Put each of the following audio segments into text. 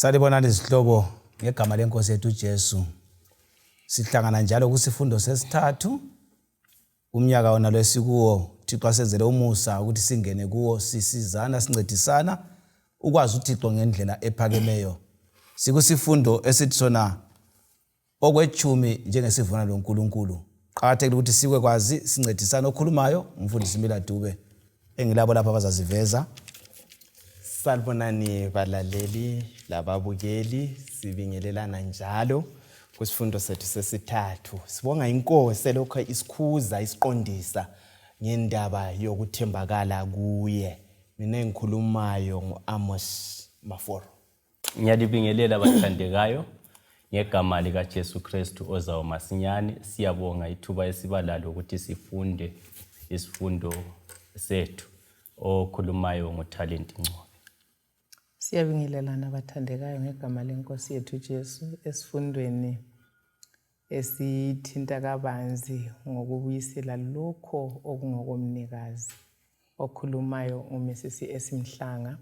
Salibonani izihlobo ngegama lenkosi yethu uJesu. Sihlangana njalo kusifundo sesithathu. Umnyaka wona lesikuwo Thixo asenzele umusa ukuthi singene kuwo sisizana sincedisana ukwazi uThixo ngendlela ephakemeyo. Sikusifundo esithi sona okweshumi njengesivuna loNkulunkulu. Qakathekile ukuthi sikwe kwazi sincedisana okhulumayo umfundisi Mila Dube engilabo lapha abazaziveza. Salibonani balaleli lababukeli, sibingelelana njalo kusifundo sethu sesithathu. Sibonga inkosi elokho isikhuza isiqondisa ngendaba yokuthembakala kuye. Mina engikhulumayo ngoAmos Maforo. Ngiyalibingelela abathandekayo ngegama lika Jesu Kristu ozayo masinyane. Siyabonga ithuba esibalalo ukuthi sifunde isifundo sethu okhulumayo ngoTalent Ngcobo. Siyabingelelana abathandekayo ngegama lenkosi yethu Jesu esifundweni esithinta kabanzi ngokubuyisela lokho okungokomnikazi okhulumayo uMesisi esimhlanga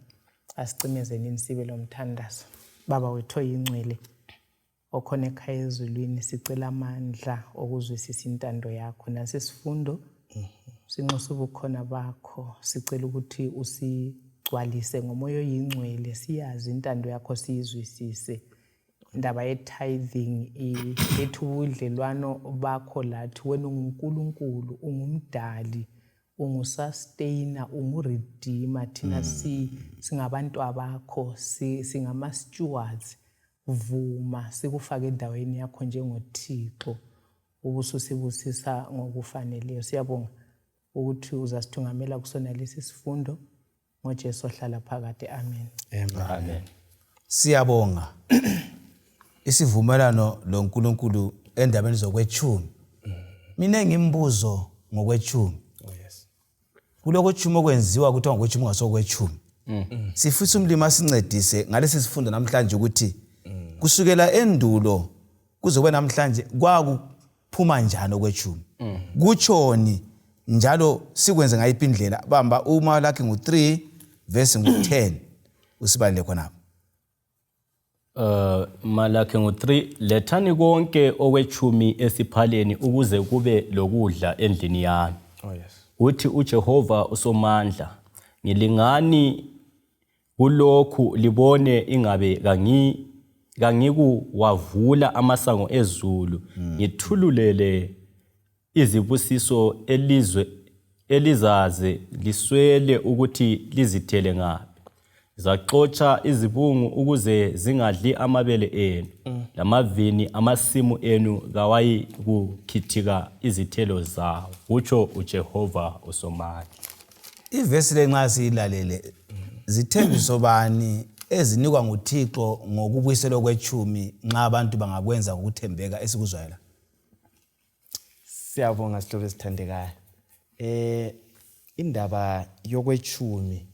asicimezeni insibe lomthandazo. Baba wethu oyingcwele okhona ekhaya ezulwini, sicela amandla okuzwisisa intando yakho nasesifundo sinxusa ubukhona bakho. Sicela ukuthi usigcwalise ngomoya oyingcwele, siyazi intando yakho siyizwisise. Indaba ye-tithing ethu ubudlelwano bakho lathi. Wena unguNkulunkulu, ungumdali, ungusustainer, unguredeemer. Thina singabantu abakho, singama-stewards. Vuma sikufake endaweni yakho njengoThixo ubususibusisa ngokufaneleyo. Siyabonga ukuthi uzasithungamela kusona lesi sifundo ngoJesu ohlala phakathi. Amen. Amen. Siyabonga isivumelano loNkulunkulu endabeni zokweshumi. Mina ngimbuzo ngokweshumi. Kulokweshumi okwenziwa ukuthi ngokweshumi ngasokweshumi. Sifisa umlimi asincedise ngalesi sifundo namhlanje ukuthi kusukela endulo kuze kube namhlanje kwakuphuma njani okweshumi. Kutshoni njalo sikwenze ngayiphi indlela. Bamba uMalaki ngo3 verse ngo10 usibalile khona. Malaki ngo3, lethani konke okweshumi esiphaleni ukuze kube lokudla endlini yami. Uthi uJehova usomandla, ngilingani kulokhu libone ingabe kangikuwavula amasango ezulu, ngithululele izibusiso elizaze liswele ukuthi lizithele ngaphi. Zaxotsha izibungu ukuze zingadli amabele enu, lamavini amasimu enu kawayi kukhithika izithelo zawo. Utsho uJehova usomandla. Ivesi lenxa siyilalele zithembiso bani ezinikwa nguThixo ngokubuyisela kweshumi nxa abantu bangakwenza ukuthembeka esikuzwayela? Siyabonga sihlobo esithandekayo. Indaba yokweshumi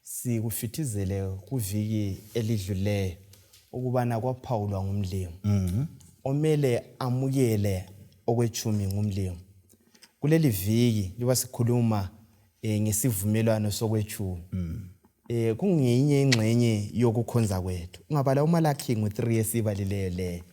sikufithizele kuviki elidluleyo ukubana kwaPaulwa ngumlimi omele amukele okweshumi ngumlimi. Kuleli viki liba sikhuluma ngesivumelwano sokweshumi. Kungenye ingxenye yokukhonza kwethu. Ungabala uMalaki ngo3 esibalileyo le.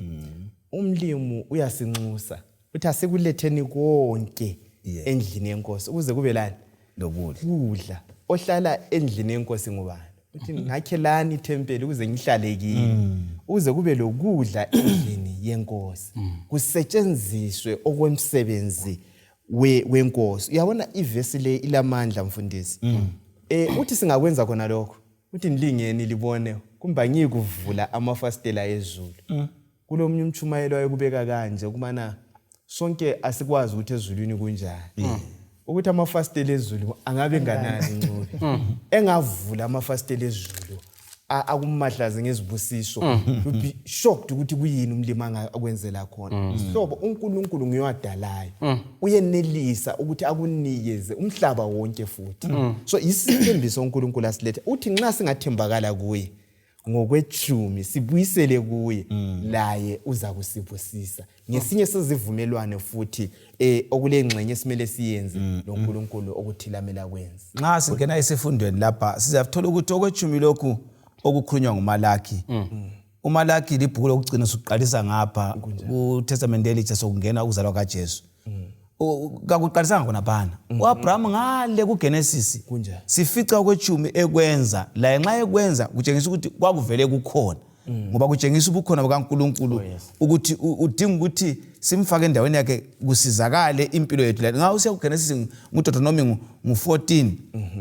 Umlimi uyasinxusa uthi asikuletheni konke endlini yenkosi ukuze kube lani lokudla. Ohlala endlini yenkosi ngubani? Uthi ngakhelani ithempeli ukuze ngihlale kini. Ukuze kube lokudla endlini yenkosi. Kusetshenziswe okwemsebenzi wenkosi. Uyabona ivesi le ilamandla mfundisi. Uthi singakwenza khona lokho. Uthi nilingeni libone kumba ngikuvula amafastela ezulu. Kulomunye umchumayelo ayekubeka kanje ukubana sonke asikwazi ukuthi ezulwini kunjani. Ukuthi amafastela ezulu angabe nganani Ncube. Engavula amafastela ezulu akumahlaze ngezibusiso. You be shocked ukuthi kuyini umlimi akwenzela khona. Sihlobo uNkulunkulu ngiyowadalayo. Uyenelisa ukuthi akunikeze umhlaba wonke futhi. So isithembiso uNkulunkulu asilethe. Uthi nxa singathembakala kuye ngokweshumi sibuyisele kuye laye uza kusibusisa. Ngesinye sezivumelwano futhi okulengxenye esimele siyenze noNkulunkulu okuthilamela kwenza. Nxa singena isifundweni lapha sizathola ukuthi okweshumi lokhu okukhulunywa nguMalaki. uMalaki libhuku lokugcina suqalisa ngapha kuTestament elitsha sokungena ukuzalwa kaJesu. Kakuqalisanga khona phana. uAbraham ngale kuGenesis sifica okweshumi ekwenza la nxa ekwenza kutshengisa ukuthi kwakuvele kukhona ngoba kutshengisa ubukhona bukaNkulunkulu ukuthi udinga ukuthi simfake endaweni yakhe kusizakale impilo yethu la nxa usiya kuGenesis nguDeuteronomy ngu14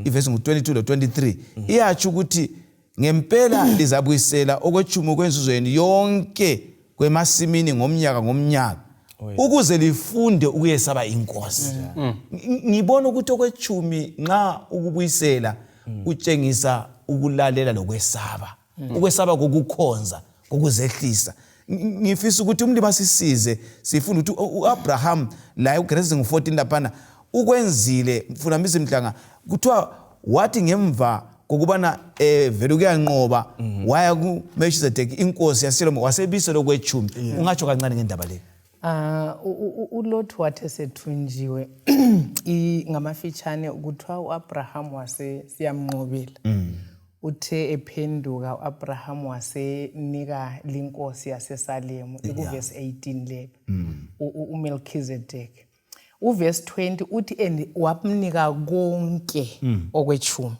ivesi ngu22 lo23 iyatsho ukuthi ngempela lizabuyisela okweshumi kwensizweni yonke kwemasimini ngomnyaka ukuze lifunde ukuyesaba inkosi. Ngibona ukuthi okweshumi nxa ukubuyisela utshengisa ukulalela lokwesaba. Ukwesaba kokukhonza, kokuzehlisa. Ngifisa ukuthi umlimi asisize sifunda ukuthi uAbraham la uGenesis ngu14 laphana ukwenzile mfuna Mhlanga kuthiwa wathi ngemva kokubana vele kuyanqoba waya kuMelchizedeki inkosi yaseShalom wasebisela okweshumi. Ungatsho kancane ngendaba le. uLot wathi sethunjiwe ngamafitshane kuthiwa uAbraham wase siyamnqobela. Uthe ephenduka uAbraham wasenika linkosi yaseSalemu kuverse 18 le uMelchizedek. Uverse 20 uthi and wamnika konke okweshumi.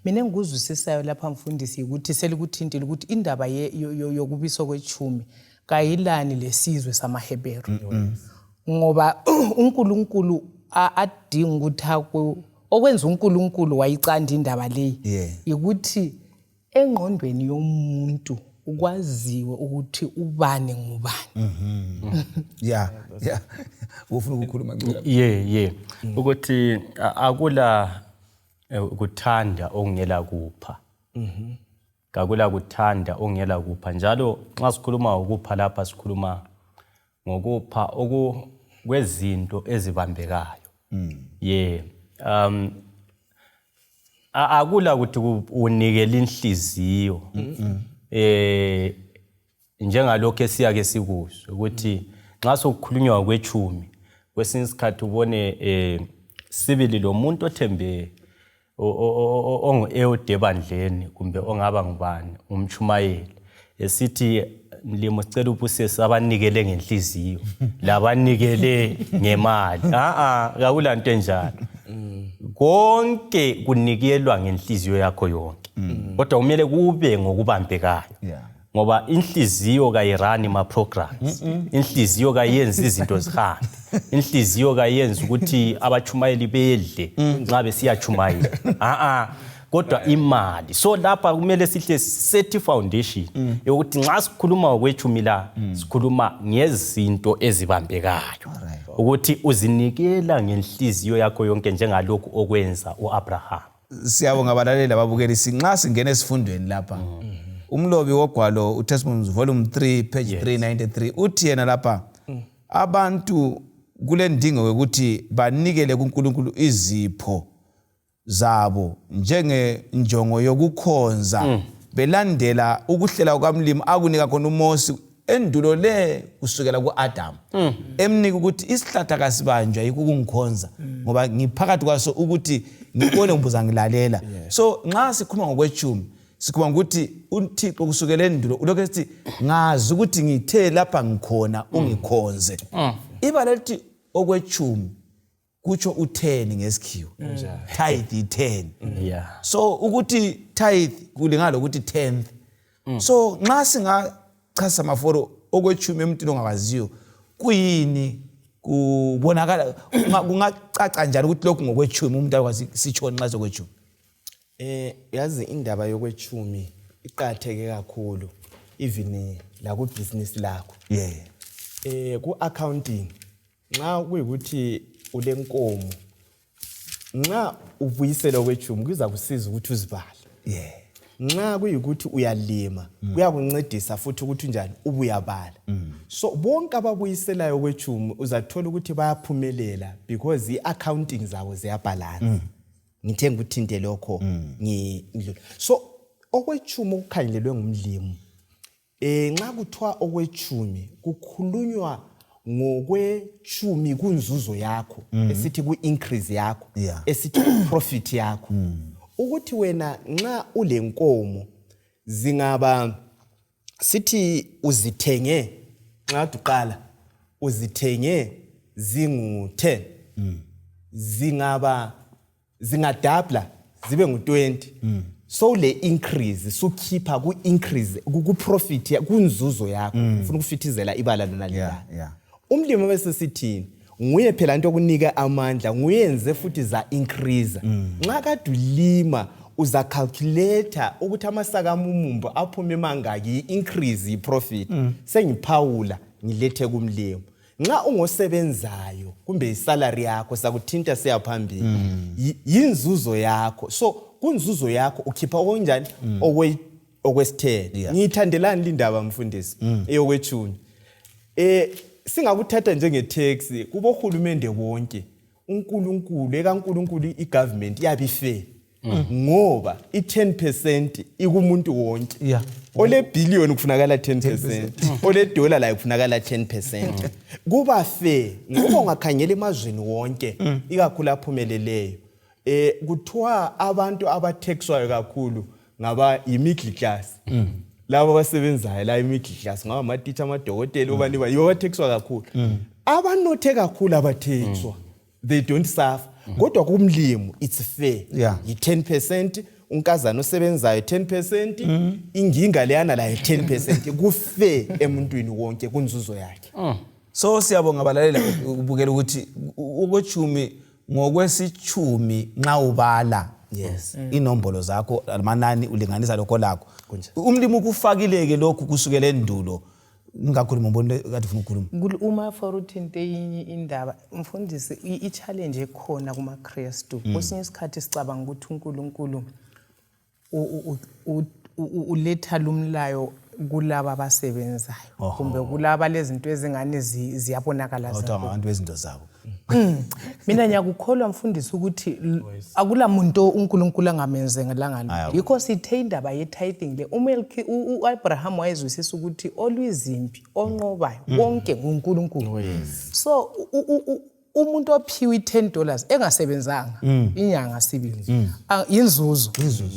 Mina ngikuzwisisayo lapha mfundisi ukuthi selikuthintile ukuthi indaba yokubisa okweshumi kayilani lesizwe samaHebheru. Ngoba uNkulunkulu adinga ukuthi okwenza uNkulunkulu wayicanda indaba leyi ukuthi engqondweni yomuntu ukwaziwe ukuthi ubani ngubani. Ufuna ukukhuluma ukuthi akula kuthanda ongela kupha. Kakula kuthanda ongela kupha. Njalo nxa sikhuluma ukupha lapha sikhuluma ngokupha okwezinto ezibambekayo. Akula ukuthi unikele inhliziyo njengalokho esiyake sikuso ukuthi nxa sokukhulunywa kweshumi kwesinye isikhathi ubone sibili lo muntu othembe ongu-ebandleni kumbe ongaba ngubani umchumayeli esithi mlimo sicela ubusesi abanikele ngenhliziyo labanikele ngemali. Akula nto enjalo. Konke kunikelwa ngenhliziyo yakho yonke. Kodwa kumele kube ngokubambekayo. Ngoba inhliziyo kayirani ma programs. Inhliziyo kayenza izinto zihambe. Inhliziyo kayenza ukuthi abachumayeli bedle nxa besiyachumayela. Kodwa imali. So lapha kumele sihle set foundation yokuthi nxa sikhuluma ngokweshumi la sikhuluma ngezinto ezibambekayo. Ukuthi uzinikela ngenhliziyo yakho yonke njengalokho okwenza uAbraham. Siyabonga abalaleli ababukeli nxa singena esifundweni lapha. Umlobi wogwalo uTestimonies volume 3 page 393 uthi yena lapha abantu kule ndingo ukuthi banikele kuNkulunkulu izipho zabo njengenjongo yokukhonza belandela ukuhlela kwamlimi akunika khona uMose endulo le kusukela kuAdam. Emnika ukuthi isihlahla kasibanjwa yikungikhonza ngoba ngiphakathi kwaso ukuthi ngibone ngibuza ngilalela. So nxa sikhuluma ngokweshumi sikhuluma ukuthi uThixo kusukela endulo ulokho ethi ngazi ukuthi ngithe lapha ngikhona ungikhonze. Ibala lithi okweshumi kutsho u10 ngesikhiwo. Tithe 10. So ukuthi tithe kulingana lokuthi 10th. So nxa singachasa maforo okweshumi emntwini ongakwaziyo kuyini kubonakala kungacaca njani ukuthi lokho ngokweshumi umuntu akwazi sitshona nxa sokweshumi. Yazi indaba yokweshumi iqhatheke kakhulu even la ku business lakho. Ku accounting nxa kuyikuthi ulenkomo nxa ubuyisela okweshumi kuza kusiza ukuthi uzibale. Nxa kuyikuthi uyalima kuyakuncedisa futhi ukuthi njani ubuyabala. So bonke ababuyiselayo okweshumi uzathola ukuthi bayaphumelela because iaccounting zabo ziyabalance. Ngithe ngikuthinte lokho ngidlula. So okweshumi ukukhangelelwe ngumlimi nxa kuthiwa okweshumi kukhulunywa ngokweshumi kunzuzo yakho esithi ku increase yakho esithi profit yakho ukuthi wena nxa ulenkomo zingaba sithi uzithenge nxa uqala uzithenge zingu-10 zingadabla zibe ngu-20 so le increase sukhipha ku-increase ku-profit kunzuzo yakho ufuna ukufithizela ibala lona liyana umlimi bese sithini nguye phela into okunika amandla nguyenze futhi za increase nxa kade ulima uza calculator ukuthi amasaka amumumbu aphume mangaki increase i-profit sengiphawula ngilethe kumlimo nxa ungosebenzayo kumbe isalary yakho sakuthinta siyaphambili yinzuzo yakho so kunzuzo yakho ukhipha okunjani okwesithele ngiyithandelani lindaba mfundisi eyokwetshumi singakuthatha njengetax kubo hulumende wonke uNkulunkulu igovernment yabi fair ngoba i10% ikumuntu wonke ole billion kufunakala 10% ole dollar la kufunakala 10% kuba fair ngoba ungakhangela emazweni wonke ikakhulu aphumeleleyo kuthiwa abantu abathexwayo kakhulu ngaba imiddle class labo basebenzayo la imiddle class ngaba amateacher amadokotela obani yibo abathexwa kakhulu abanothe kakhulu abathexwa they don't suffer kodwa kumlimo it's fair yi10% unkazana osebenzayo 10% inginga leyana la 10% kufair emuntwini wonke kunzuzo yakhe so siyabonga balalela ubukela ukuthi ukwetshumi ngokwesithumi nxa ubala inombolo zakho amanani ulinganisa lokho lakho umlimi ukufakileke lokhu kusukela endulo ngakhuluma umbone kade ufuna ukukhuluma uma for uthinte yinye indaba mfundisi i-challenge ekhona kumaKristu kwesinye isikhathi sicabanga ukuthi uNkulunkulu uletha lumlayo kulaba abasebenzayo kumbe kulaba lezinto ezingane ziyabonakala abantu bezinto zabo mina ngiyakukholwa mfundisi ukuthi akula muntu uNkulunkulu angamenze ngelanga yikho sithe indaba ye-tithing le uAbraham wayezwisisa ukuthi olwizimpi onqobayo wonke nguNkulunkulu so umuntu ophiwe $10 engasebenzanga inyanga sibili inzuzo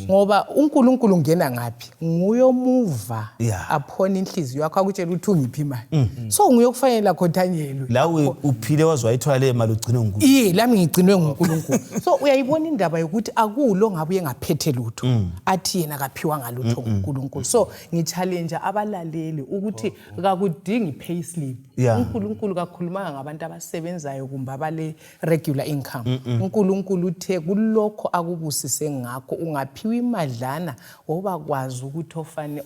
ngoba uNkulunkulu ngena ngapi nguyomuva aphona inhliziyo yakho akutshela ukuthi ungiphi imali so nguyokufanele khothanyelwe la uphile wazwayithola le mali ugcine nguNkulunkulu lami ngigcinwe nguNkulunkulu so uyayibona indaba yokuthi akulo ngabe uyengaphethe lutho athi yena kaphiwa ngalutho nguNkulunkulu so ngichallenge abalaleli ukuthi akudingi payslip uNkulunkulu kakhulumanga ngabantu abasebenzayo kumbe abale regular income uNkulunkulu uthe kulokho akubusise ngakho ungaphiwa imadlana oba kwazi ukuthi ofane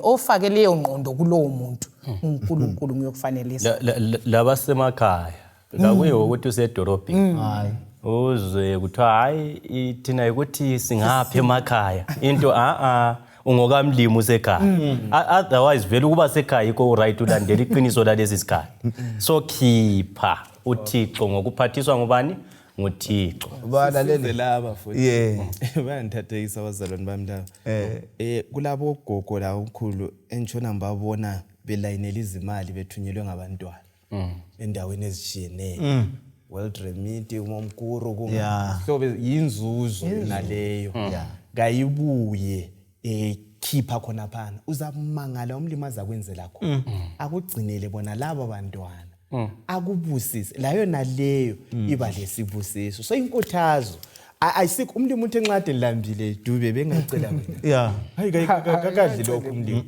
ofake leyo ngqondo kulowo muntu uNkulunkulu nguyokufanelisa labasemakhaya ngakuye ukuthi usedorobheni uzwe kuthiwa hayi thina ukuthi singaphi emakhaya into ungokamlimi usekhaya otherwise vele ukuba sekhaya iko right ulandela iqiniso lalezi sikhaya so khipha uThixo ngokuphathiswa ngubani nguThixo balalele laba futhi bayanthathekisa abazalwane bami laba kulabo gogo la omkhulu entshona ngibabona belayinela izimali bethunyelwe ngabantwana endaweni ezishiyeneyo World Remit umomkuru kumhlobo yinzuzo naleyo kayibuye khipha khona phana uzamangala umlimi azakwenzela khona akugcinele bona laba bantwana akubusise layo naleyo iba lesibusiso so inkuthazo ayisikho umlimi uthi enqade lambile dube bengacela wena hayi kakadli lokho umlimi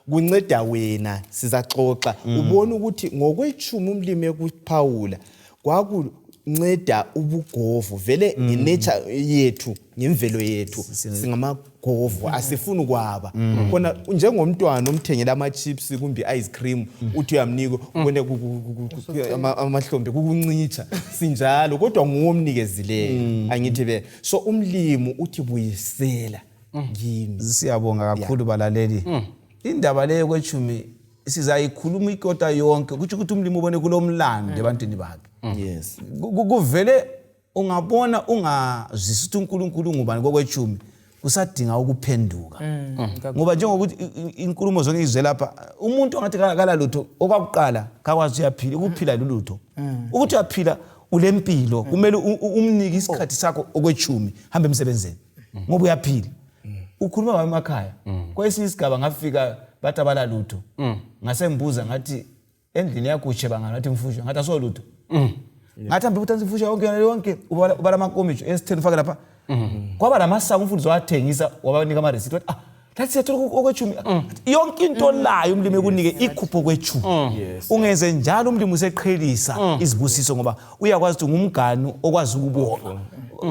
kunceda wena sizaxoxa ubona ukuthi ngokwetshumi umlimi ekuphawula kwakunceda ubugovu vele ngenature yethu ngemvelo yethu singamagovu asifuni kwaba khona njengomntwana omthengela ama chips kumbe ice cream uthi uyamnika ubone amahlombe kukuncitsha sinjalo kodwa nguwomnikezileyo angithi be so umlimi uthi buyisela kimi siyabonga kakhulu balaleli indaba leyo kwetshumi sizayikhuluma ikota yonke kuthi ukuthi umlimi ubone kulomlando ebantwini bakhe kuvele ungabona ungazwisisa ukuthi uNkulunkulu ngubani kokwetshumi usadinga ukuphenduka ngoba njengokuthi inkulumo zonke izwe lapha umuntu ongathi kala lutho okwakuqala kakwazi uyaphila ukuphila lulutho ukuthi uyaphila ulempilo kumele umnike isikhathi sakho okwetshumi hambe emsebenzeni ngoba uyaphila ukhuluma ngamakhaya kwesinye isigaba ngafika bathi abalalutho ngasembuza ngathi endlini yakho ucheba ngathi mfusha ngathi asolutho ngathi ambe utanzi mfusha yonke ubala amankomitsho esitheni ufake lapha kwaba lamasango umfundisi wathengisa wabanika ama receipt wathi lathi siyathola Okweshumi yonke into layo umlimi ekunike ikhupho Okweshumi ungenze njalo umlimi useqhelisa izibusiso ngoba uyakwazi ukuthi ngumganu okwazi ukubona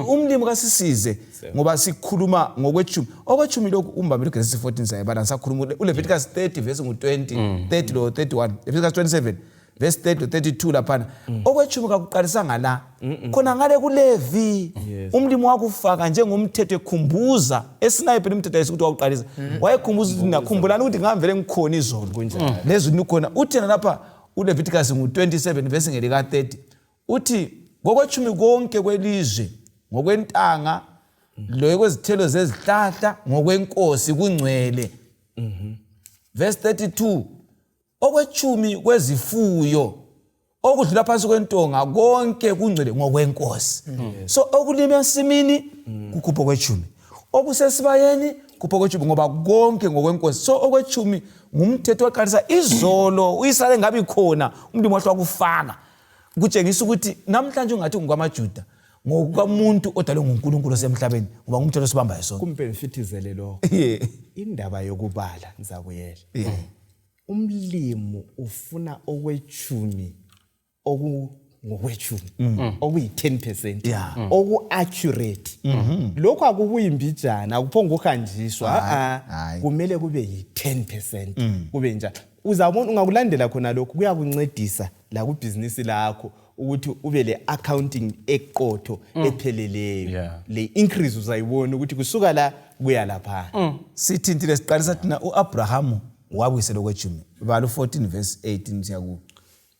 umlimi kasisize ngoba sikhuluma ngokweThumi Okweshumi lokhu umbambile uGenesis 14 sayibala sakhuluma uLeviticus 30 verse ngu20 30 lo 31 Leviticus 27 verse 30 32 laphana Okweshumi kakuqalisanga la khona ngale kuLevi umlimi wakufaka njengomthetho ekhumbuza esinayiphe imithetho yesikuthi wakuqalisa wayekhumbuza ukuthi nakhumbulani ukuthi ngamvele ngikhona izolo kunjalo lezi nikhona uthi lapha uLeviticus ngu27 verse ngelika 30 uthi ngokweThumi konke kwelizwe ngokwentanga lo kwezithelo zezihlahla ngokwenkosi kungcwele verse 32 Okweshumi kwezifuyo okudlula phansi kwentonga konke kungcwele ngokwenkosi so okulima ensimini kukhupha Okweshumi okusesibayeni kukhupha Okweshumi ngoba konke ngokwenkosi so Okweshumi ngumthetho oqalisa izolo uyisale ngabe ikhona umlimi wahle wakufaka kutshengisa ukuthi namhlanje ungathi ngwamaJuda ngokumuntu odalwe nguNkulunkulu osemhlabeni ngoba ngumthetho osibambayo sonke kumpemfithizele lo indaba yokubala ngizakuyela umlimo ufuna Okweshumi ngokweshumi okuyi10% oku-accurate lokho akukuyimbijana akuphonga ukuhanjiswa kumele kube yi10% kube njalo uzabona ungakulandela khona lokho kuyakuncedisa la kubhizinisi lakho ukuthi ube le accounting eqotho epheleleyo le increase uzayibona ukuthi kusuka la kuya lapha sithintile siqalisa thina uAbraham wabuyisela Okweshumi bala 14 verse 18 siya ku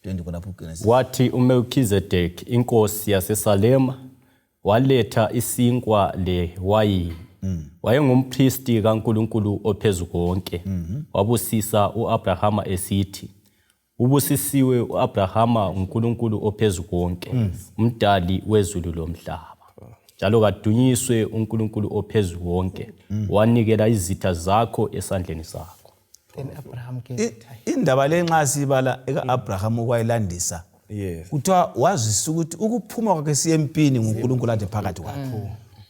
20 khonapho uGenesis wathi uMelchizedek inkosi yaseSalema waletha isinkwa lewayini wayengumpristi kaNkulunkulu ophezukonke wabusisa uAbrahama esithi ubusisiwe uAbrahama uNkulunkulu ophezukonke umdali wezulu lomhlaba njalo kadunyiswe uNkulunkulu ophezukonke wanikela izitha zakho esandleni sakho indaba lenxa sibala ekaAbraham okwayilandisa kuthiwa wazisa ukuthi ukuphuma kwakhe siyempini nguNkulunkulu ade phakathi kwakhe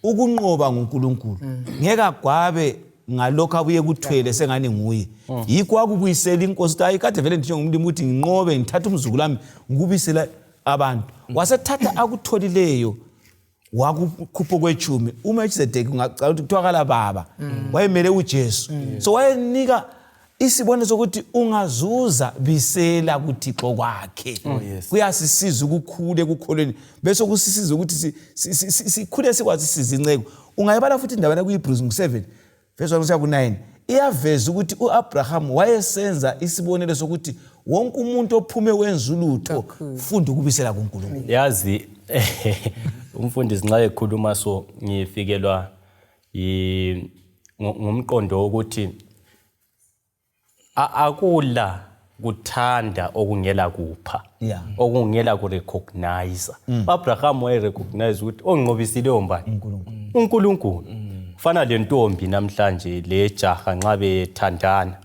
ukunqoba nguNkulunkulu ngeke agwabe ngalokho abuye kuthwele sengani nguye yikho akubuyisela inkosi ukuthi ayikade vele nje ngumlimi ukuthi nginqobe ngithatha umzuku lami ngikubisela abantu wasethatha akutholileyo wakukhupha Okweshumi uMelchizedek ungacala ukuthi kuthiwakala baba wayemele uJesu so wayenika isibone sokuthi ungazuza bisela kuThixo kwakhe kuyasisiza ukukhule ekukholweni bese kusisiza ukuthi sikhule sikwazi sizinceko ungayibala futhi indaba kuHebrews 7 verse 1 kuya ku9 iyaveza ukuthi uAbraham wayesenza isibonelo sokuthi wonke umuntu ophume wenzulutho funda ukubisela kuNkulunkulu yazi umfundisi nxa ekhuluma so ngifikelwa ngomqondo ukuthi akula kuthanda okungela kupha okungela kurecognize uAbraham wayerecognize ukuthi onqobisile ombani uNkulunkulu kufana lentombi namhlanje lejaha nxa bethandana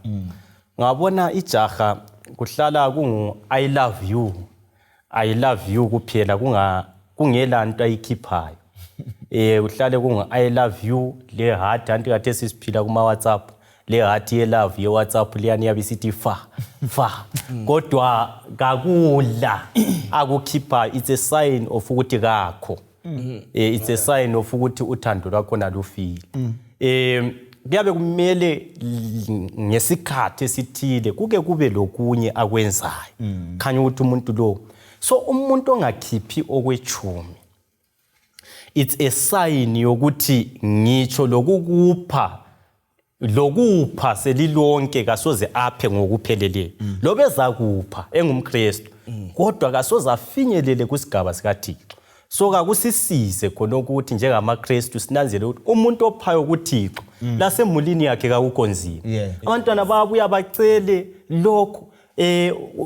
ngabona ijaha kuhlala kungu I love you kuphela kungela nto ayikhiphayo uhlale kungu I love you le heart anti kade sisiphila kuma WhatsApp le heart ye love ye WhatsApp liyani yabisithi fa kodwa kakula akukhipha it's a sign of ukuthi kakho it's a sign of ukuthi uthando lwakho nalufile kuyabe kumele ngesikhathi esithile kuke kube lokunye akwenzayo khanya ukuthi umuntu lo so umuntu ongakhiphi Okweshumi it's a sign yokuthi ngitsho lokupha selilonke kasoze aphe ngokupheleleyo lobeza kupha engumKristu kodwa kasoze afinyelele kusigaba sikaThixo so kakusisize khona ukuthi njengamaKristu sinanzele ukuthi umuntu ophayo kuThixo lasemulini yakhe kakukonzima abantwana babuya bacele lokho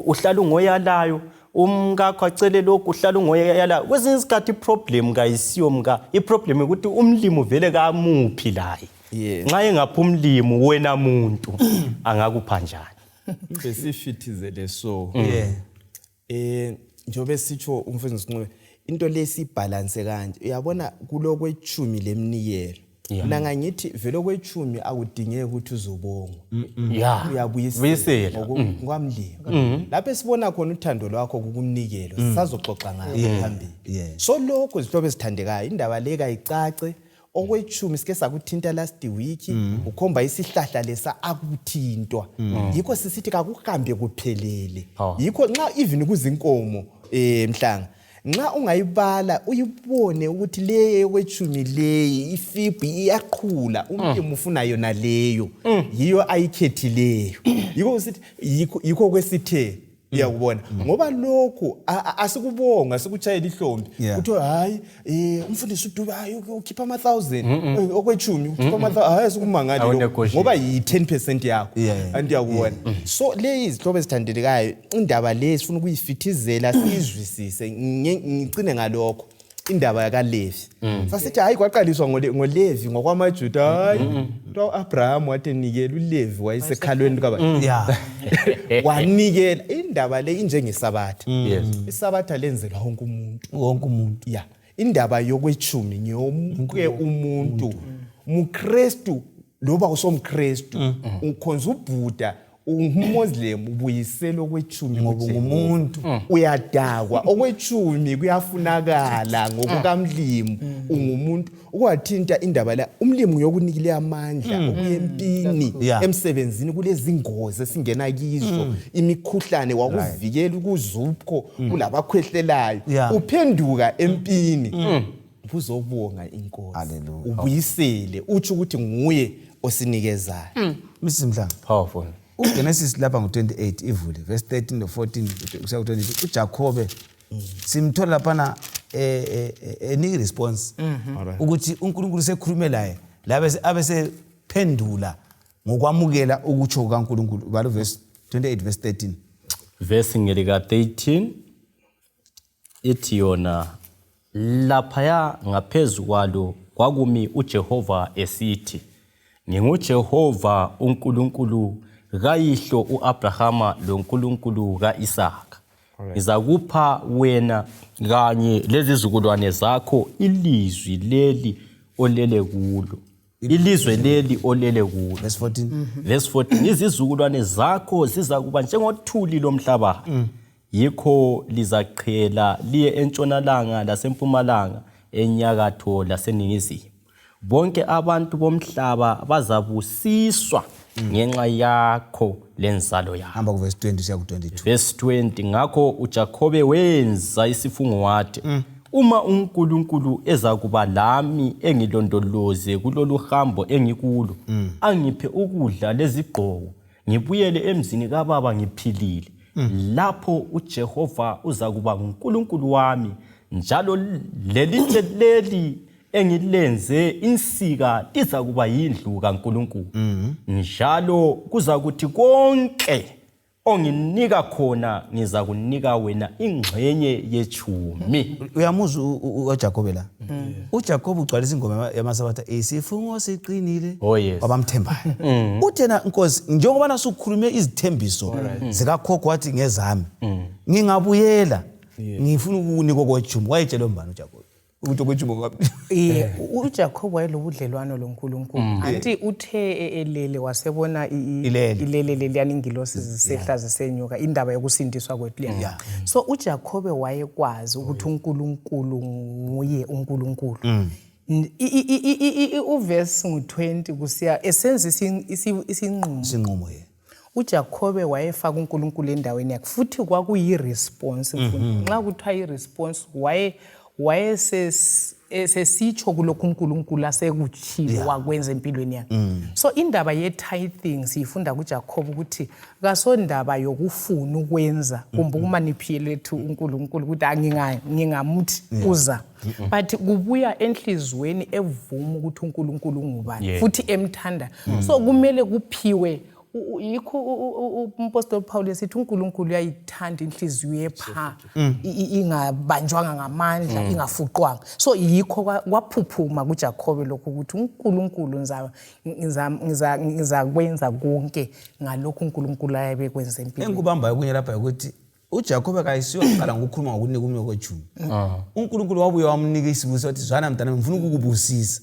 uhlala ungoyalayo umkakho acele lokho uhlala ungoyalayo kwesinye isikhathi iproblem kayisiyo iproblem ukuthi umlimi vele kamuphi laye nxa engapha umlimo wena muntu angakupha njani? Besifithizele so. Njobe sitsho umfundisi Ncube into lesibhalance kanje. Uyabona kulokwechumi lemnikelo. Mina ngithi vele okwechumi akudingeki ukuthi uzobonga. Uyabuyisela ngokwamlimo. Lapho sibona khona uthando lwakho kukumnikelo. Sisazoxoxa ngayo phambili. So lokho zihlobo esithandekayo indaba le kayicace. Okwechumi sike sakuthinta last week ukhomba isihlahla lesa akuthintwa. Yikho sisithi akuhambe kuphelele. Yikho nxa even kuzinkomo mhlanga nxa ungayibala uyibone ukuthi le okwechumi le ifibu iyaqhula umlimo ufuna yona leyo yiyo ayikhethileyo. Yikho sithi yikho kwesithe uyakubona ngoba lokho asikubonga asikuchayela ihlombe uthi hayi umfundisi uDube hayi ukhipha ama 1000 okwechumi ukhipha ama 1000 hayi asikumangali ngoba yi10% yakho andiyakubona. So le izihlobo ezithandekayo indaba le sifuna ukuyifithizela sizwisise ngicine ngalokho indaba yakaLevi. Sasithi hayi kwaqaliswa ngoLevi ngokwamaJuda hayi uAbraham wathi nikela uLevi wayesekhalweni kaba wanikela indaba le injengeSabbath. iSabbath lenzelwa wonke umuntu indaba yokwechumi ngiyomke umuntu muKristu loba usomKristu ukhonza uBuddha uMuslim ubuyisela okwechumi ngoba umuntu uyadakwa okwechumi kuyafunakala ngokukamlimo ungumuntu ukwathinta indaba la umlimo yokunikile amandla okuyempini emsebenzini kulezi ingozi esingena kizo imikhuhlane wakuvikela ukuzupho kulabakhwehlelayo uphenduka empini uzobonga inkosi ubuyisele uthi ukuthi nguye osinikezayo. Mrs. Mhlanga Powerful. uGenesis lapha ngo28 ivule verse 13 to 14 kuya ku22 uJakobe simthola lapha enika response ukuthi uNkulunkulu sekhulume laye labe abesephendula ngokwamukela ukutsho kaNkulunkulu balo verse 28 verse 13 verse ngelika 13 ithi yona lapha ngaphezulu kwalo kwakumi uJehova esithi nginguJehova uNkulunkulu kayihlo uAbrahama loNkulunkulu kaIsaka. Ngizakupha wena kanye lezizukulwane zakho ilizwi leli olele kulo. Ilizwe leli olele kulo. Verse 14. Verse 14 izizukulwane zakho zizakuba njengothuli lomhlaba. Yikho lizaqhela liye entshonalanga lasempumalanga enyakatho laseningizimu. Bonke abantu bomhlaba bazabusiswa ngenxa yakho lenzalo yakho. Hamba ku verse 20 siya ku 22. Verse 20 ngakho uJakobe wenza isifungo wathi uma uNkulunkulu ezakuba lami engilondoloze kulolu hambo engikulo angiphe ukudla lezigqoko ngibuyele emzini kaBaba ngiphilile lapho uJehova uzakuba uNkulunkulu wami njalo lelitshe leli engilenze insika liza kuba yindlu kaNkulunkulu njalo kuza kuthi konke onginika khona ngiza kunika wena ingxenye yechumi. Uyamuzwa uJakobe la uJakobe ugcwalisa ingoma yamaSabbath isifungo siqinile wabamthembayo uthena Nkosi njengoba nasukhulume izithembiso zikakhokho wathi ngezami ngingabuyela ngifuna ukunika okwechumi wayetshela mbani uJakobe ukuthi okwechumi ngapi uJakobe wayelobudlelwano loNkulunkulu anti uthe elele wasebona ilele leliyani ingilosi zisehla zisenyuka indaba yokusindiswa kwethu leya. So uJakobe wayekwazi ukuthi uNkulunkulu nguye uNkulunkulu. Uverse ngu20 kusiya esenza isinqumo uJakobe wayefaka uNkulunkulu endaweni yakhe futhi kwakuyiresponse nxa kuthiwa iresponse wayesesitsho kulokhu uNkulunkulu asekutshilo wakwenza empilweni yakhe. So indaba ye-tithing siyifunda kuJakobe ukuthi kasondaba yokufuna ukwenza kumbe ukumanipulate uNkulunkulu ukuthi ngingamuthi uza but kubuya enhlizweni evuma ukuthi uNkulunkulu ngubani futhi emthanda. So kumele kuphiwe yikho umpostoli Paul esithi uNkulunkulu uyayithanda inhliziyo epha ingabanjwanga ngamandla ingafuqwanga. So yikho kwaphuphuma kuJakobe lokho ukuthi uNkulunkulu ngizakwenza konke ngalokho uNkulunkulu ayebekwenza empilweni. Engikubambayo kunye lapha ukuthi uJakobe kayisiyo uqala ngokukhuluma ngokunika umnye Okweshumi. uNkulunkulu wabuye wamnika isibusiso wathi zwana mntana ngifuna ukukubusisa.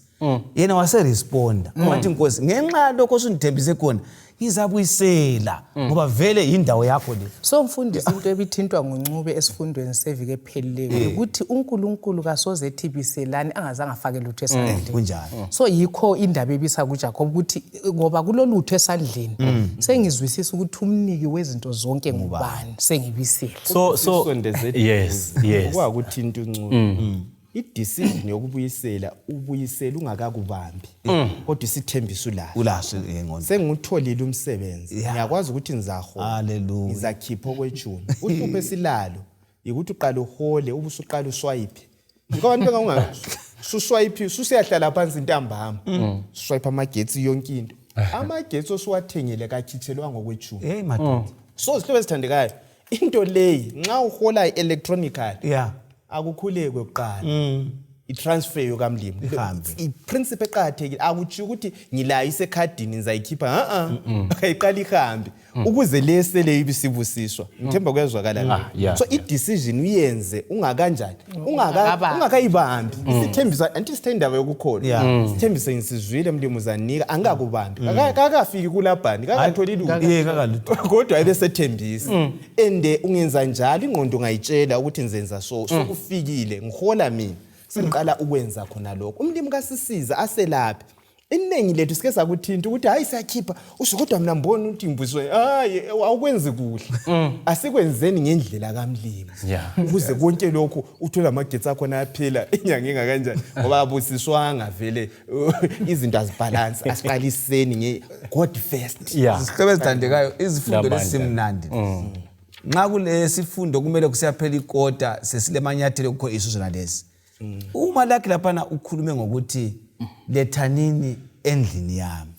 Yena waseresponda wathi Nkosi ngenxa lokho osundithembise khona ngizabuyisela ngoba vele indawo yakho le. So mfundisi into ebithintwa ngoncube esifundweni sevike ephelileyo ukuthi uNkulunkulu kasoze ethi biselani angazange afake lutho esandleni. Kunjalo. So yikho indaba ebisa kuJakobe ukuthi ngoba kulolutho esandleni sengizwisisa ukuthi umniki wezinto zonke ngubani sengibisela. So yes. Kwakuthi into uncube. I-decision yokubuyisela ubuyisela ungakakubambi kodwa isithembiso ulayo. Ulaso ngqondo. Sengutholile umsebenzi. Ngiyakwazi ukuthi ngizahola. Hallelujah. Ngizakhipha Okweshumi. Uhluphe silalo ukuthi uqala uhole ubusuqala uswipe. Ngoba abantu bengasuswipe susiyahlala phansi intambama. Swipe amagetsi yonke into. Amagetsi osuwathengele kakhithelwa ngokweshumi. Madoda. So sihlobo esithandekayo into leyi nxa uhola electronically akukhuleke kuqala itransfer yokamlimo iprinciple eqhathekile akuthi ukuthi ngilayo isekhadini ngizayikhipha akayiqala ihambe ukuze lesele ibisibusiswa ngithemba kuyazwakala. So i-decision uyenze ungakanjani ungakayibambi isithembiso anti sithindaba yokukholwa isithembiso insizwile mlimo zanika angakubambi akafiki kulabhani akatholi lutho kodwa ayebesethembisa ende ungenza njalo ingqondo ungayitshela ukuthi nzenza so kufikile ngihola mina siqala ukwenza khona lokho umlimi kasisiza aselaphi iningi lethu sike sakuthinta ukuthi hayi siyakhipha usukodwa mina mbona ukuthi imbuswe hayi awukwenzi kuhle asikwenzeni ngendlela kamlimi ukuze konke lokho uthola amagetsi akho nayaphela inyanga engakanjani ngoba abusiswanga vele izinto azibalance asiqaliseni nge-God first. Sihlobo esithandekayo izifundo lesimnandi nxa kule sifundo kumele kusiyaphela ikota sesile manyathelo kukho isizona lesi. Uma lakhe laphana ukhulume ngokuthi lethanini endlini yami.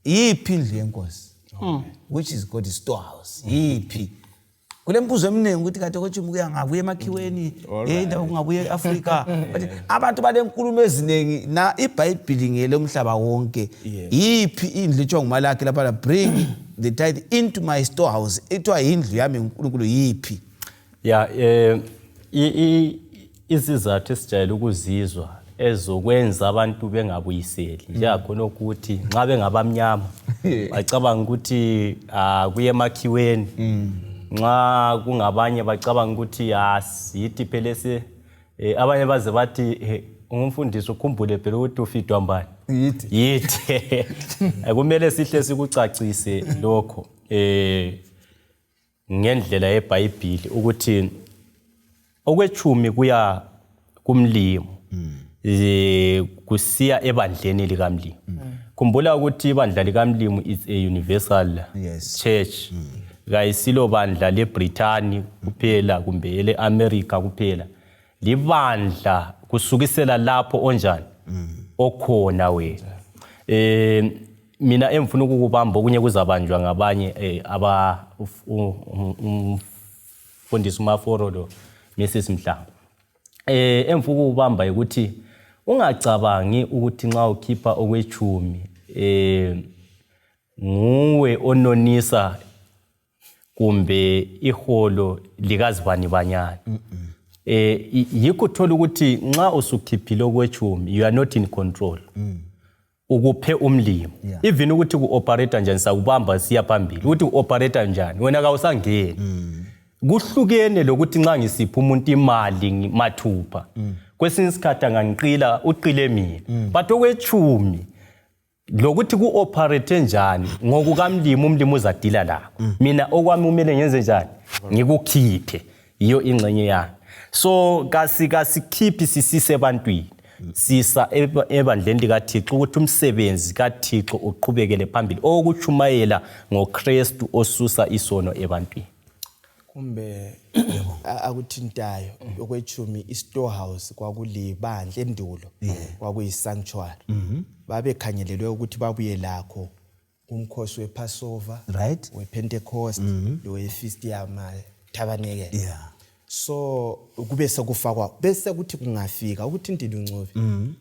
Yiphi indlu yenkosi? Which is God's storehouse. Yiphi? Kule mbuzo eminingi ukuthi kade Okweshumi kuya ngabuye emakhiweni indawo kungabuye eAfrika. Abantu banenkulumo ezinengi na iBhayibheli ngele umhlaba wonke. Yiphi indlu ethwa ngumalakhe laphana bring the tithe into my storehouse. Ethwa indlu yami uNkulunkulu yiphi? Isizathu esijayele ukuzizwa ezokwenza abantu bengabuyiseli njengakhona ukuthi nxa bengabamnyama bacabanga ukuthi kuye emakhiweni nxa kungabanye bacabanga ukuthi asithi phela abanye baze bathi umfundisi ukhumbule phela ukuthi ufidwa mbani yithi kumele sihle sikucacise lokho ngendlela yeBhayibheli ukuthi Okweshumi kuya kumlimo kusiya ebandleni likamlimo. Khumbula ukuthi ibandla likamlimo is a universal church. Kayisilo bandla leBrithani kuphela kumbe eleAmerica kuphela. Libandla kusukisela lapho onjani okhona wena. Mina emfuna ukubamba okunye kuzabanjwa ngabanye umfundisi uMaforodo Mrs. Mhlanga. Emfuku ubamba ukuthi ungacabangi ukuthi nxa ukhipha Okweshumi nguwe ononisa kumbe iholo likazibani banyana. Yikho uthola ukuthi nxa usukhiphile Okweshumi you are not in control. Ukuphe umlimo. Even ukuthi ku-operate njani sakubamba siya phambili. Ukuthi ku-operate njani wena kawusangeni. Kuhlukene lokuthi nxa ngisipha umuntu imali mathupha kwesinye isikhathi angangiqila uqile mina but Okweshumi lokuthi ku-operate njani ngokukamlimo umlimo uzadila lakho mina okwami kumele ngenze njani ngikukhiphe iyo ingxenye yami so kasikhiphi sisise ebantwini sisa ebandleni likaThixo ukuthi umsebenzi kaThixo uqhubekele phambili okuchumayela ngoKristu osusa isono ebantwini. Kumbe akuthintayo Okweshumi istorehouse kwakulibandla endulo kwakuyisanctuary babekhangelelwe ukuthi babuye lakho umkhosi wePassover, Right. wePentecost, lowefeast yamaTabernacle. Yeah. So kube sekufakwa bese kuthi kungafika ukuthi Ntili Ncube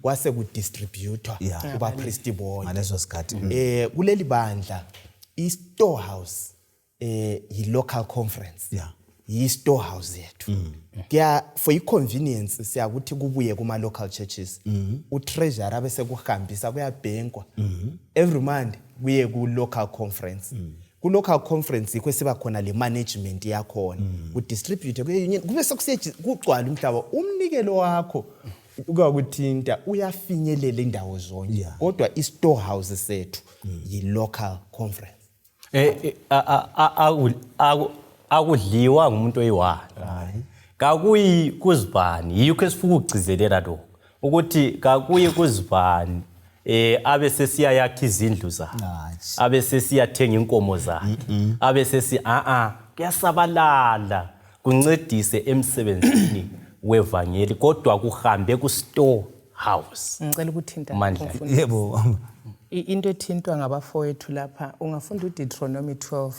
kwase kudistributwa Yeah. kubapriesti bonke. Ngaleso sikhathi. Kuleli bandla i-storehouse yi-local conference. Yeah. Yi-storehouse yethu. For i-convenience siyakuthi kubuye kuma-local churches. U-treasurer bese kuhambisa kuyabhenkwa. Every month kuye ku-local conference. Ku-local conference yikho siba khona le management yakhona. Ku-distribute kube sekugcwala umhlaba umnikelo wakho ukuthinta uyafinyelela indawo zonke. Kodwa i-storehouse sethu yi-local conference. Akudliwa ngumuntu oyi-1. Kakuyi kuzibani yikho esifuna ukugcizelela lokho ukuthi kakuyi kuzibani abe sesiyayakha izindlu zakhe abe sesiyathenga inkomo zakhe abe sesi kuyasabalala kuncedise emsebenzini wevangeli kodwa kuhambe ku store house. Ngicela ukuthinta Mandla. Yebo. Into ethintwa ngabafowethu lapha ungafunda uDeuteronomy 12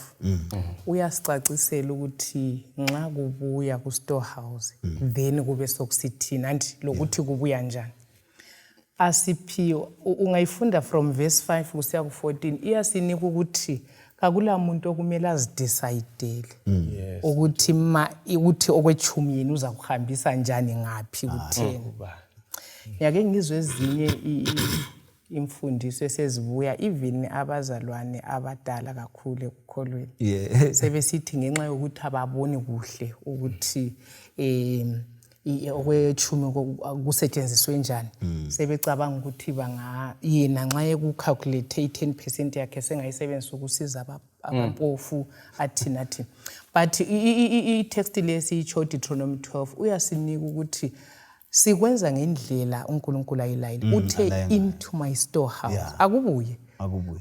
uyasicacisela ukuthi nxa kubuya ku storehouse then kube sokusithina anti lokuthi kubuya njani. Asiphiwe ungayifunda from verse 5 kusiya ku14 iyasinika ukuthi kakula muntu okumele azidecidele ukuthi okwechumi yini uza kuhambisa njani ngapi kutheni. Yake ngizwe ezinye imfundiso esezibuya even abazalwane abadala kakhulu ekukholweni sebesithi ngenxa yokuthi ababoni kuhle ukuthi okwechumi kusetshenziswe njani sebecabanga ukuthi yena nxa ekucalculate 10% yakhe sengayisebenzisa ukusiza abampofu athina. But i-text lesiyitsho Deuteronomy 12 uyasinika ukuthi sikwenza ngendlela uNkulunkulu ayilayile uthe into my storehouse akubuye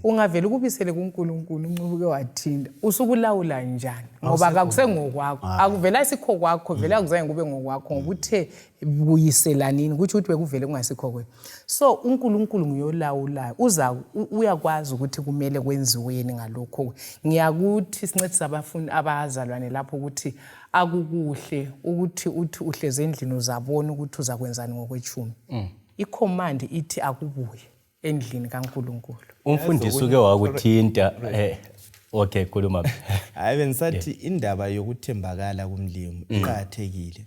ungavela ukubisele kuNkulunkulu uncubuke wathinda usukulawula njani ngoba akusengokwakho akuvela isikho kwakho vela akuzaye kube ngokwakho ngoba uthe buyiselanini kuthi bekuvele kungasikho kwenu. So uNkulunkulu nguyolawulayo uyakwazi ukuthi kumele kwenziweni ngalokho. Ngiyakuthi sincedisa abafundi abazalwane lapho ukuthi akukuhle ukuthi uthi uhleze endlini uzabona ukuthi uzakwenzani ngokwechumi. I-command ithi akubuye endlini kaNkulunkulu. Umfundisi uke wakuthinta okay khuluma. Hayi bengisathi indaba yokuthembakala kumlimi iqhathekile.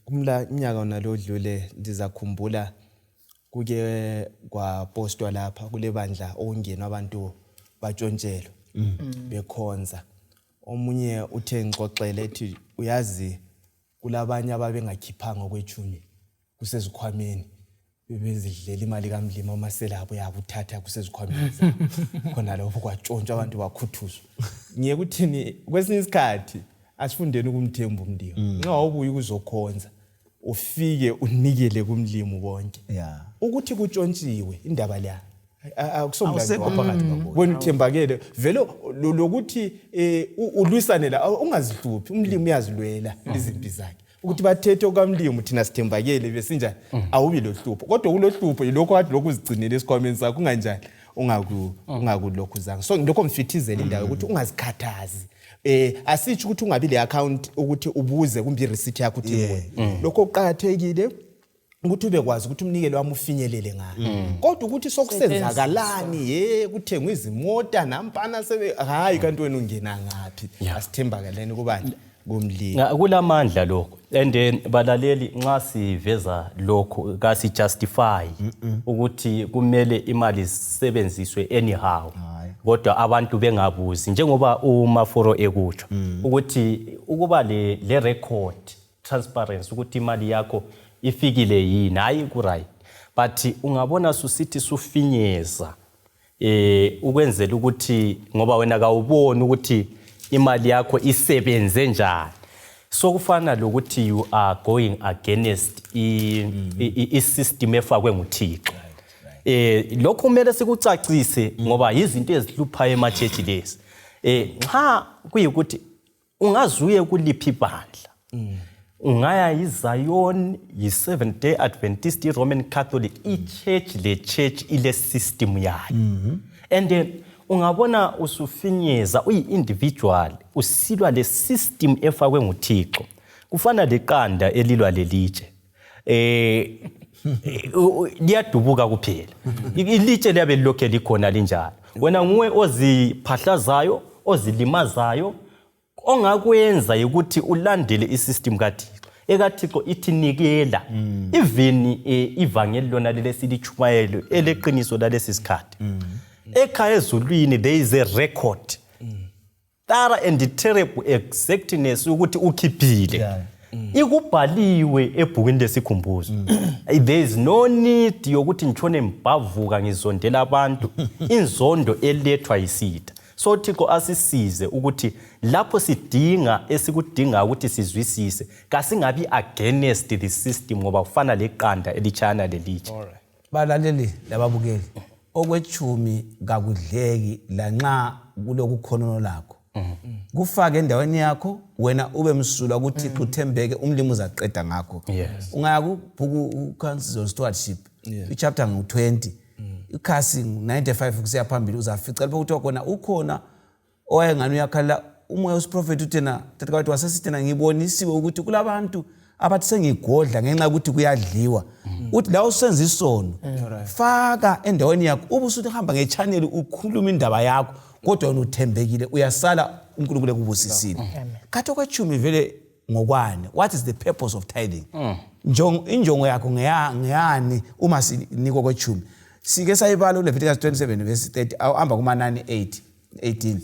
Kumnyaka nalodlule ndizakhumbula kuke kwapostwa lapha kule bandla okungena abantu batshontshelwa bekhonza. Omunye uthe ngixoxele ethi uyazi kulabanye ababengakhiphanga okwechumi kusezikhwameni bebezidlela imali kaMlimi amaselabo yakuthatha kusezikhwameni khona lapho kwatshontshwa abantu bakhuthuzwa. Ngiye kuthini kwesinye isikhathi asifundeni ukumthemba umlimi ngawubuye ukuzokhonza ufike unikele kumlimi bonke ukuthi kutshontshiwe indaba la akusomlando phakathi kwabo bona uthembakele vele lokuthi ulwisane la ungazihluphi umlimi uyazilwela izimpi zakhe ukuthi bathethe okamlimi thina sithembakele besinjani awubi lohlupho kodwa kulohlupho yilokho kade lokuzigcinela esikhwameni sakho kunganjani ungakulokhu zanga. So ngilokho mfithizela indawo ukuthi ungazikhathazi asithi ukuthi ungabi le account ukuthi ubuze kumbe receipt yakho uthi lokho kuqhathekile ukuthi ubekwazi ukuthi umnikelo wami ufinyelele ngayo. Kodwa ukuthi sokusenzakalani kuthengwa izimota nampana hayi kanti wena ungena ngapi asithembakaleni kubani kumlimi kulamandla lokho and then balaleli nxa siveza lokho kasi justify ukuthi kumele imali isebenziswe anyhow kodwa abantu bengabuzi njengoba uMaforo ekutsho ukuthi ukuba le record transparency ukuthi imali yakho ifikile yini hayi ku right but ungabona susithi sufinyeza ukwenzela ukuthi ngoba wena kawuboni ukuthi imali yakho isebenze njani. So kufana lokuthi you are going against i-system efakwe nguThixo. Lokho kumele sikucacise ngoba izinto ezihluphayo emachechi lezi. Nxa kuyikuthi ungazuye kuliphi ibandla. Ungaya iZion, yi-Seventh Day Adventist, i-Roman Catholic, i-church le church ile system yayo. And then ungabona usufinyeza uyi-individual usilwa le system efakwe nguThixo kufana leqanda elilwa lelitshe liyadubuka kuphela ilitshe liyabe lokho likhona linjalo wena nguwe oziphahlazayo ozilimazayo ongakwenza ukuthi ulandele isystem kaThixo ekaThixo ithi nikela even ivangeli lona lelesilichumayelo eleqiniso lalesi sikhathi ekhaya ezulwini there is a record thorough and terrible exactness ukuthi ukhiphile ikubhaliwe ebhukwini lesikhumbuzo there is no need yokuthi ngitshone mbhavuka ngizondela abantu inzondo elethwa yisitha so Thixo asisize ukuthi lapho sidinga esikudinga ukuthi sizwisise kasingabi against the system ngoba ufana leqanda elichana lelitshe balaleli lababukeli okwechumi kakudleki lanxa kuloku khonono lakho kufake endaweni yakho wena ube msulwa ukuthi uthembeke umlimi uzaqeda ngakho ungaya kubhuku council stewardship ichapter ngu20 ikhasi 95 kusiya phambili uzafica lapho ukuthi khona ukhona owayengani uyakhala umoya usiprofet uthena tathakwethu wasesithena ngibonisiwe ukuthi kulabantu abathi sengigodla ngenxa ukuthi kuyadliwa uthi la usenza isono faka endaweni yakho ubusuthi hamba ngechannel ukhuluma indaba yakho kodwa wena uthembekile uyasala uNkulunkulu ekubusisile kathi okwechumi vele ngokwane what is the purpose of tithing injongo yakho ngeyani uma sinikwa kwechumi sike sayibala uLeviticus 27 verse 30 ahamba kumanani 18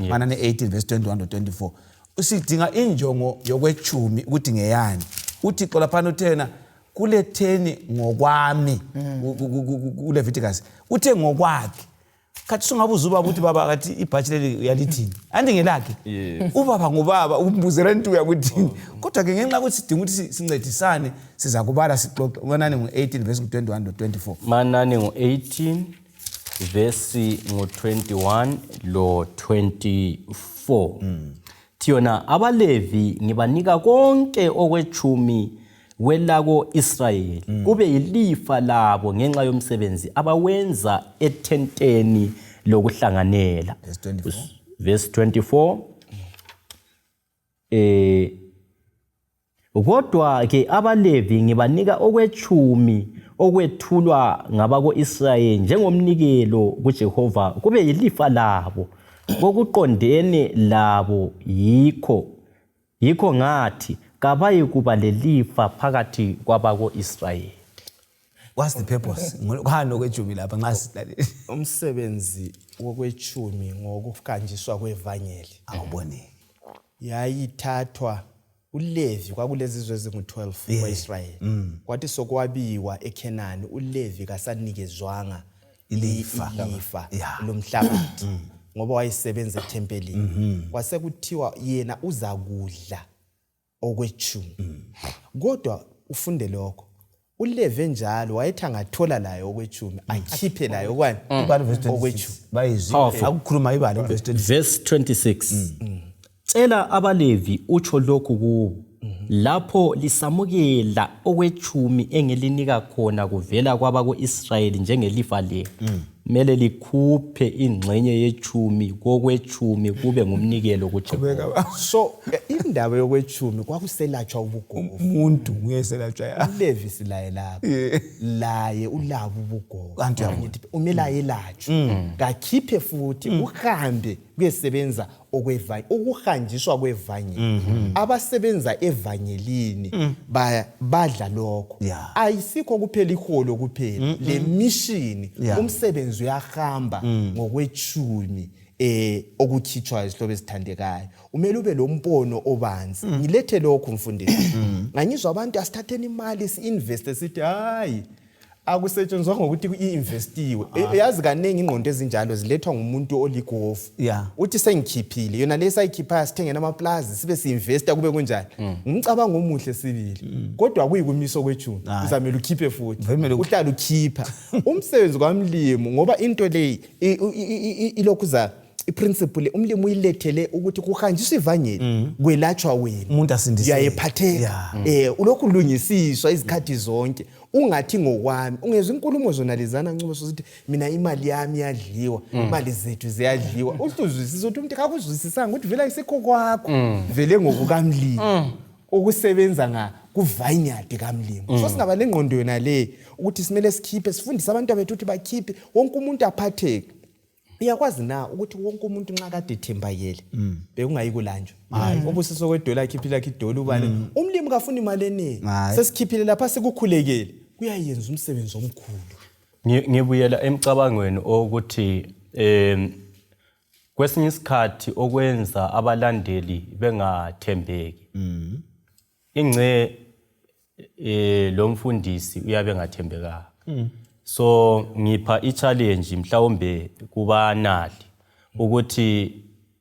manani 18 verse 21 to 24 usidinga injongo yokwechumi ukuthi ngeyani uthi xolaphana uthena kuletheni ngokwami uLeviticus uthe ngokwakhe kathi sungabuza ubaba ukuthi baba kathi ibhathi leli uyalithini andingelakhe ubaba ngubaba umbuzela into yakuthini kodwa ke ngenxa ukuthi sidinga ukuthi sincedisane siza kubala sixoxe manani ngo18 verse 21 to 24 manani ngo18 verse ngo21 lo 24 Thiyona abalevi ngibanika konke okwechumi welako Israyeli kube yilifa labo ngenxa yomsebenzi abawenza ethenteni lokuhlanganela verse 24 kodwa ke abalevi ngibanika okwechumi okwethulwa ngabako Israyeli njengomnikelo kuJehova kube yilifa labo kokuqondene labo yikho ngathi kabayi kuba lelifa phakathi kwabako Israyeli. What's the purpose? Ngani okwechumi lapha nxa silalela umsebenzi wokwechumi ngokukanjiswa kwevangeli awubone yayithathwa uLevi kwakulezizwe ezingu12 kwaIsrayeli kwathi sokwabiwa eKenani uLevi kasanikezwanga ilifa lomhlabathi ngoba wayesebenza eThempelini kwasekuthiwa yena uzakudla okwechumi kodwa ufunde lokho uLevi njalo wayethi angathola layo okwechumi akhiphe layo kwani okwechumi bayizwe akukhuluma ibala verse 26 Cela abalevi utsho lokhu kuwo lapho lisamukela okwechumi engelinika khona kuvela kwabako Israyeli njengelifa lethu mele likhuphe ingxenye yechumi kokwechumi kube ngumnikelo kuJehova so indaba yokwechumi kwakuselatshwa ubugogo umuntu nguyeselatshwa uLevi silaye lapha laye ulabo ubugogo kanti umela yelatshwa kakhiphe futhi uhambe kuyesebenza okwevangeli ukuhanjiswa kwevangeli abasebenza evangelini badla lokho ayisikho kuphela iholo kuphela le mission umsebenzi uyahamba ngokwechumi okukhitshwa isihlobo esithandekayo umele ube lompono obanzi ngilethe lokho mfundisi nganyizwa abantu asithatheni imali si-invest sithi hayi akusetshenzwa ngokuthi iinvestiwe yazi kanengi ingqondo ezinjalo zilethwa ngumuntu oligofu uthi sengikhiphile yona lesayikhipha sithengena amaplaza sibe si-investa kube kunjani ngicabanga omuhle sibili kodwa akuyikumiso kwechumi uzamela ukhiphe futhi uhlala ukhipha umsebenzi kwamlimo ngoba into le ilokhu iprinciple umlimi uyilethele ukuthi kuhanjiswa ivangeli kwelatshwa wena umuntu asindiseke uyayephatheka ulokhu ulungisiswa izikhathi zonke ungathi ngokwami ungezwe inkulumo zona lezana ncubo sokuthi mina imali yami yadliwa imali zethu ziyadliwa uhluzwisisa ukuthi umuntu akuzwisisanga ukuthi vela isekho kwakho vele ngokukamlimi okusebenza kuvineyard kamlimi so singaba lengqondo yona le ukuthi simele sikhiphe sifundise abantu abethu ukuthi bakhiphe wonke umuntu aphatheke uyakwazi na ukuthi wonke umuntu nxa kade ethembakele bekungayi kulanjwa obusiso kwedola akhiphile idola ubani umlimi kafuna imali eningi sesikhiphile lapha sekukhulekele kuyayenza umsebenzi omkhulu ngibuyela emcabangweni ukuthi kwesinye isikhathi okwenza abalandeli bengathembeki ingce lo mfundisi uyabe engathembekanga so ngipha i-challenge mhlawumbe kubanali ukuthi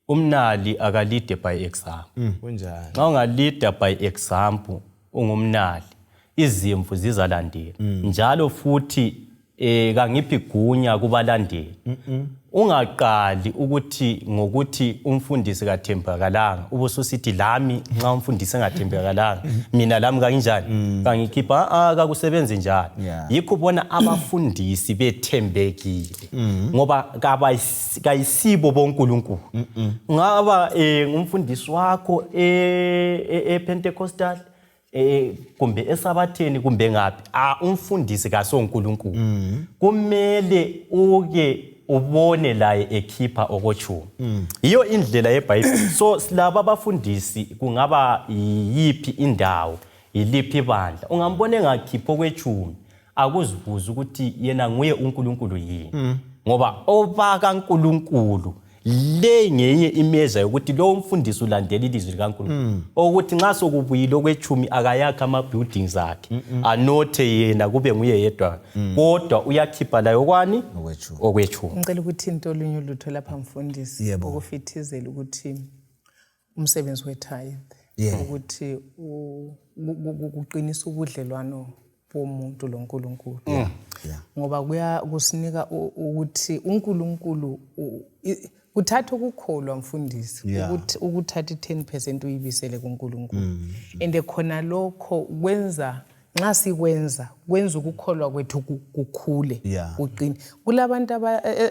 umnali akalide by example kunjani xa ungalida by example ungumnali izimvu zizalandela njalo futhi kangiphi gunya kubalandeli ungaqali ukuthi ngokuthi umfundisi kathembakalanga ubususithi lami nxa umfundisi engathembakalanga mina lami kanjani kangikhipha akakusebenzi njalo yikho bona abafundisi bethembekile ngoba kayisibo bonkulunkulu ngaba umfundisi wakho ePentecostal kumbe esabatheni kumbe ngaphi umfundisi kasonkulunkulu kumele uke ubone laye ekhipha Okweshumi iyo indlela yeBhayibheli so silaba abafundisi kungaba yipi indawo iliphi ibandla ungambone ngakhipha Okweshumi akuzibuza ukuthi yena nguye uNkulunkulu yini ngoba obaka uNkulunkulu le ngenye imeza yokuthi lo umfundisi ulandela ilizwi likaNkulunkulu ukuthi nxa sokubuyile Okweshumi akayakha ama buildings akhe anothe yena kube nguye yedwa kodwa uyakhipha la yokwani Okweshumi ngicela ukuthi into olunye ulutho lapha mfundisi ukufithizela ukuthi umsebenzi wetithe ukuthi ukuqinisa ubudlelwano bomuntu loNkulunkulu ngoba kusinika ukuthi uNkulunkulu kuthatha ukukholwa mfundisi ukuthatha i-10% uyibisele kuNkulunkulu and khona lokho kwenza nxa sikwenza kwenza ukukholwa kwethu kukhule kuqine kulabantu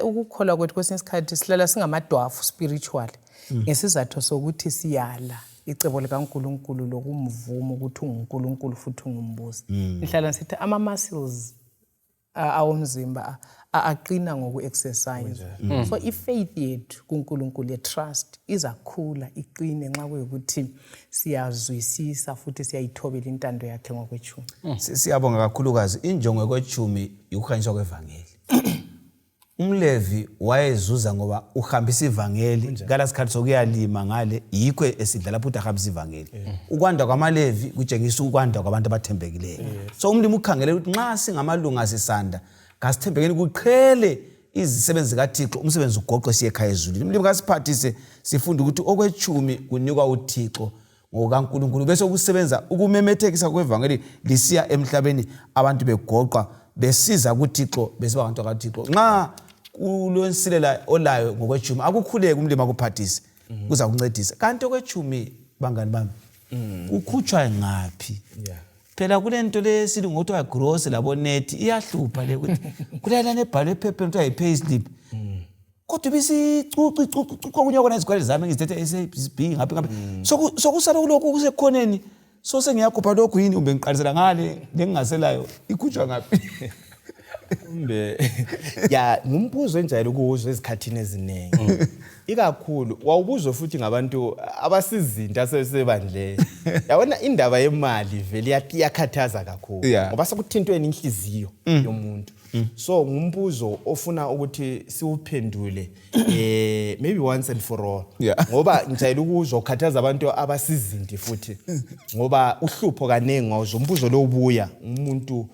ukukholwa kwethu kwesinye isikhathi sihlala singamadwafu spiritual ngesizathu sokuthi siyala icebo likaNkulunkulu lokumvuma ukuthi unguNkulunkulu futhi ungumbusi ihlala sithi ama-muscles awomzimba aqina ngoku-exercise so i-faith yethu kuNkulunkulu ye-trust izakhula iqine nxa kuyukuthi siyazwisisa futhi siyayithobela intando yakhe ngokweshumi siyabonga kakhulukazi injongo yokweshumi ukuhanjiswa kwevangeli umlevi wayezuza ngoba uhambisa ivangeli ngala sikhathi sokuyalima ngale yikho esidlala futhi ahambisa ivangeli ukwanda kwamalevi kutshengisa ukwanda kwabantu abathembekileyo so umlimi ukhangele ukuthi nxa singamalunga sisanda kasithembekeni kuqhele izisebenzi zikaThixo umsebenzi ugoqwe siye ekhaya ezulwini umlimi kasiphathise sifunda ukuthi Okweshumi kunikwa uThixo ngokaNkulunkulu bese ukusebenza ukumemethekisa kwevangeli lisiya emhlabeni abantu begoqa besiza kuThixo bese abantu kaThixo nxa kulonsilela olayo ngokweshumi akukhuleke umlimi akuphathise kuza kuncedisa kanti Okweshumi bangani bami ukhutshwa ngaphi phela kulento lesithi ngothiwa gross labo net iyahlupha le ukuthi kulala nebhalo ephepheni kuthiwa yi-pay slip kodwa bisicucu kunye kona izikwele zami ngizithethe SABC ngaphi sokusala kulokho kusekhoneni so sengiyakhupha lokhu yini umbe ngiqalisela ngale lengingaselayo ikhutshwa ngaphi ngumbuzo enjalo kuzo ezikhathini eziningi ikakhulu wawubuzwe futhi ngabantu abasizinto asebandle yabona indaba yemali vele iyakhathaza kakhulu ngoba sekuthintweni inhliziyo yomuntu so ngumbuzo ofuna ukuthi siwuphendule maybe once and for all ngoba ngijayela ukuzokhathaza abantu abasizinto futhi ngoba uhlupho kanengi ngawuzo umbuzo lo ubuya umuntu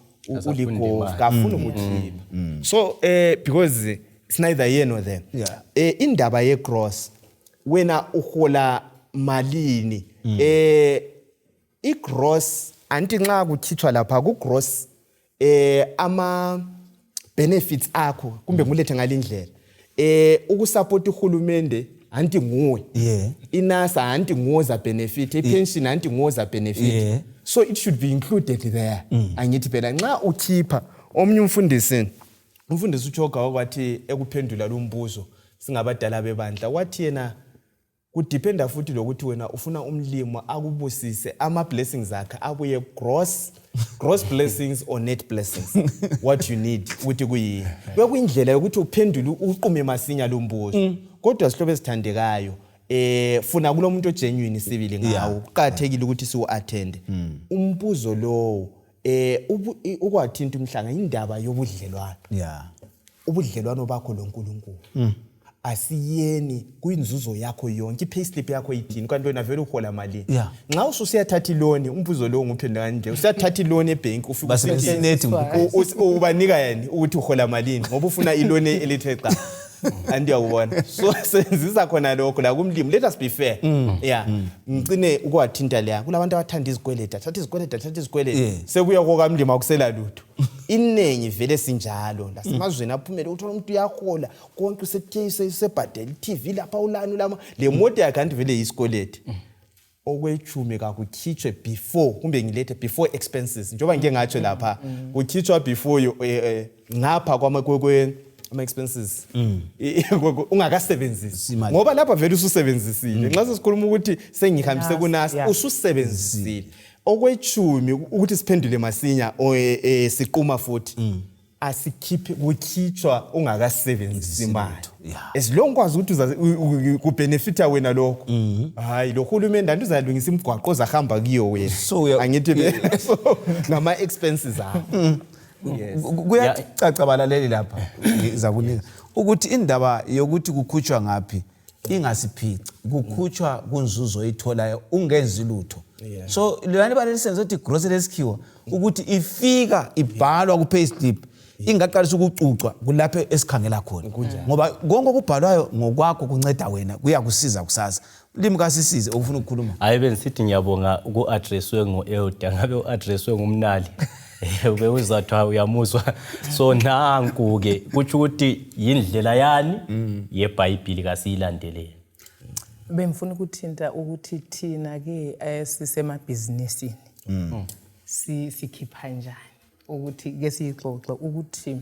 uligovu kafuna ukukhipha so because it's neither here nor there indaba ye-gross wena uhola malini i-gross anti nxa kukhithwa lapha ku-gross ama benefits akho kumbe ngulethe ngalindlela ukusupport uhulumende anti nguwe. INASA anti nguwe za benefit, ipension anti nguwe za benefit. So it should be included there. Angithi phela nxa ukhipha omnye umfundisi uJoga wathi ekuphendula lo mbuzo singabadala bebandla wathi yena kudependa futhi lokuthi wena ufuna umlimo akubusise ama blessings akhe abuye gross blessings or net blessings what you need ukuthi kuyini kwakuyindlela yokuthi uphendule uqume masinya lo mbuzo kodwa sihlobo esithandekayo funa kulomuntu ogenuine sibili ngawo uqathekile ukuthi siwu attend umbuzo lo ukwathinta umhlanga indaba yobudlelwano ubudlelwano bakho loNkulunkulu asiyeni kuyinzuzo yakho yonke payslip yakho yithini kanti wena vele uhola malini nxa usuyathatha loan umbuzo lo nguphendula kanje usiyathatha loan ebank ufika ubanika yani ukuthi uhola malini ngoba ufuna iloan elithe cha andiyawubona so senzisa khona lokho la kumlimi let us be fair ngicine ukwathinta leya kulabantu abathanda izikweleta thatha izikweleta sekuya kokamlimi akusela lutho inengi vele sinjalo lasemazweni aphumele uthola umuntu uyahola konke usebhadela iTV lapha ulani lama le moto yakhe kanti vele isikweleti Okweshumi kakukhitshwe before kumbe ngilethe before expenses njoba ngike ngatsho lapha kukhitshwa before ngapha ama expenses ungakasebenzisi ngoba lapha vele ususebenzisile nxa sesikhuluma ukuthi sengihambise kuNASA ususebenzisile Okweshumi ukuthi siphendule masinya siquma futhi asikhiphe kukhitshwa ungakasebenzisi imali as long kwazi ukuthi ku benefita wena lokho hayi lo hulumende andizalungisa imigwaqo ozahamba kiyo wena angithi ngama expenses akho kuyacaca balaleli lapha ngizakunika ukuthi indaba yokuthi kukhutshwa ngapi ingasiphici kukhutshwa kunzuzo itholayo ungenzi lutho so lelani balelisenze ukuthi grocery esikhiwa ukuthi ifika ibhalwa ku payslip ingaqalisa ukucucwa kulapho esikhangela khona ngoba konke okubhalwayo ngokwakho kunceda wena kuyakusiza kusasa limkasisize ufuna ukukhuluma hayi benisithi ngiyabonga uku-addresswe ngo-elder ngabe u-addresswe ngumnali ube uzathiwa uyamuzwa so nanku-ke kutsho ukuthi yindlela yani yeBhayibhili kasiyilandeleni bengifuna ukuthinta ukuthi thina-ke sisemabhizinisini sikhipha njani ukuthi ke siyixoxe ukuthi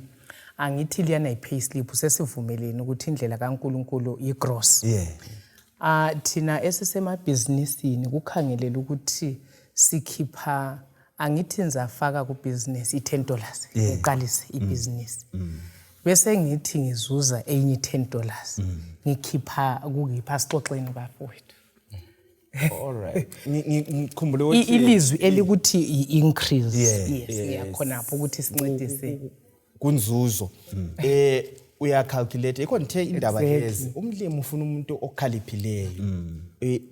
angithi liyana i-payslip sesivumeleni ukuthi indlela kaNkulunkulu i-gross thina esisemabhizinisini kukhangelela ukuthi sikhipha angithi nizafaka ku-business $10 uqalise ibhizinisi bese ngithi ngizuza enye $10 ngikipha kukipha sixoxeni bafowethu alright ngikhumbule ukuthi ilizwi elikuthi i-increase yakhonapho ukuthi sincedise kunzuzo uyacalculate ikhonithe indaba lezi umlimi ufuna umuntu okhaliphileyo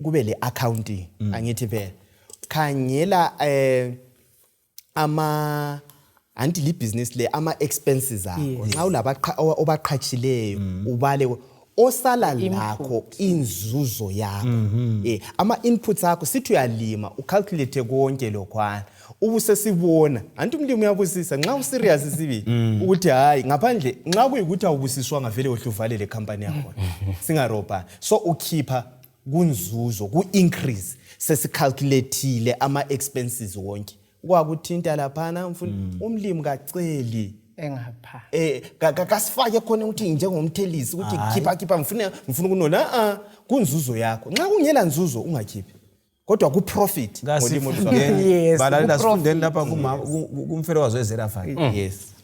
kube le accounting angithi phela khangela anti li business le ama expenses akho nxa ulabaqhatshileyo ubale osala lakho inzuzo yakho ama inputs akho sithi uyalima ucalculate konke lokhwana ubusesibona anti umlimi uyabusisa nxa userious sibili ukuthi hayi ngaphandle nxa kuyikuthi awubusiswanga vele ohluvale le company yakho singaroba so ukhipha kunzuzo ku increase sesicalculateile ama expenses wonke kwakuthinta laphana umlimi kaceli engapha kasifake khona ukuthi njengomthelisi ukuthi khipha ngifuna kunona kunzuzo yakho nxa kungela nzuzo ungakhiphi kodwa ku profit ngolimo luswakeni balalela sifundeni lapha kumfelokazi wezerafa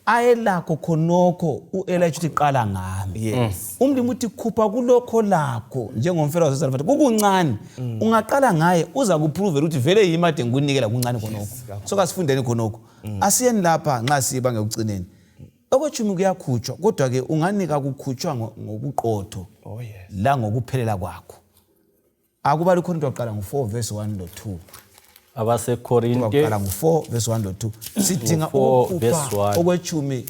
ayelakho khonokho uElijah uthi qala ngami umlimi uthi khupha kulokho lakho njengomfelokazi wezerafa kukuncane ungaqala ngaye uza kuprove ukuthi vele yimade ngikunikela kuncane khonokho so kasifundeni khonokho asiyeni lapha nxa siba ngekucineni Okweshumi kuyakhutshwa kodwa ke unganika kukhutshwa ngokuqotho la ngokuphelela kwakho akubali khona into yaqala ngo4 verse 1 lo 2 abasekorinte yaqala ngo4 verse 1 lo 2 sidinga ukukhupha Okweshumi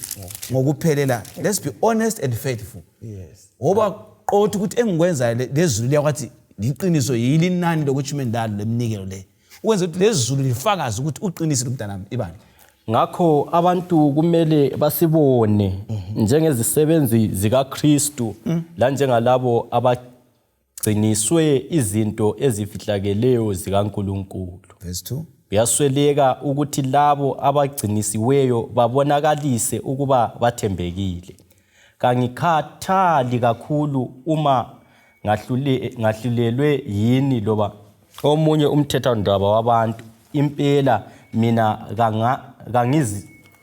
ngokuphelela let's be honest and faithful ngoba qotho ukuthi engikwenza lezulu liyakwathi liqiniso yili nani lokweshumi ndalo lemnikelo le ukwenza ukuthi lezulu lifakaze ukuthi uqinisile umntanami ibani ngakho abantu kumele basibone njengezisebenzi zikaKristu la njengalabo abagciniswe izinto ezifihlakeleyo zikaNkulunkulu. Verse 2. Kuyasweleka ukuthi labo abagcinisiweyo babonakalise ukuba bathembekile. Kangikhathali kakhulu uma ngahlulelwe yini loba omunye umthethwandaba wabantu. Impela mina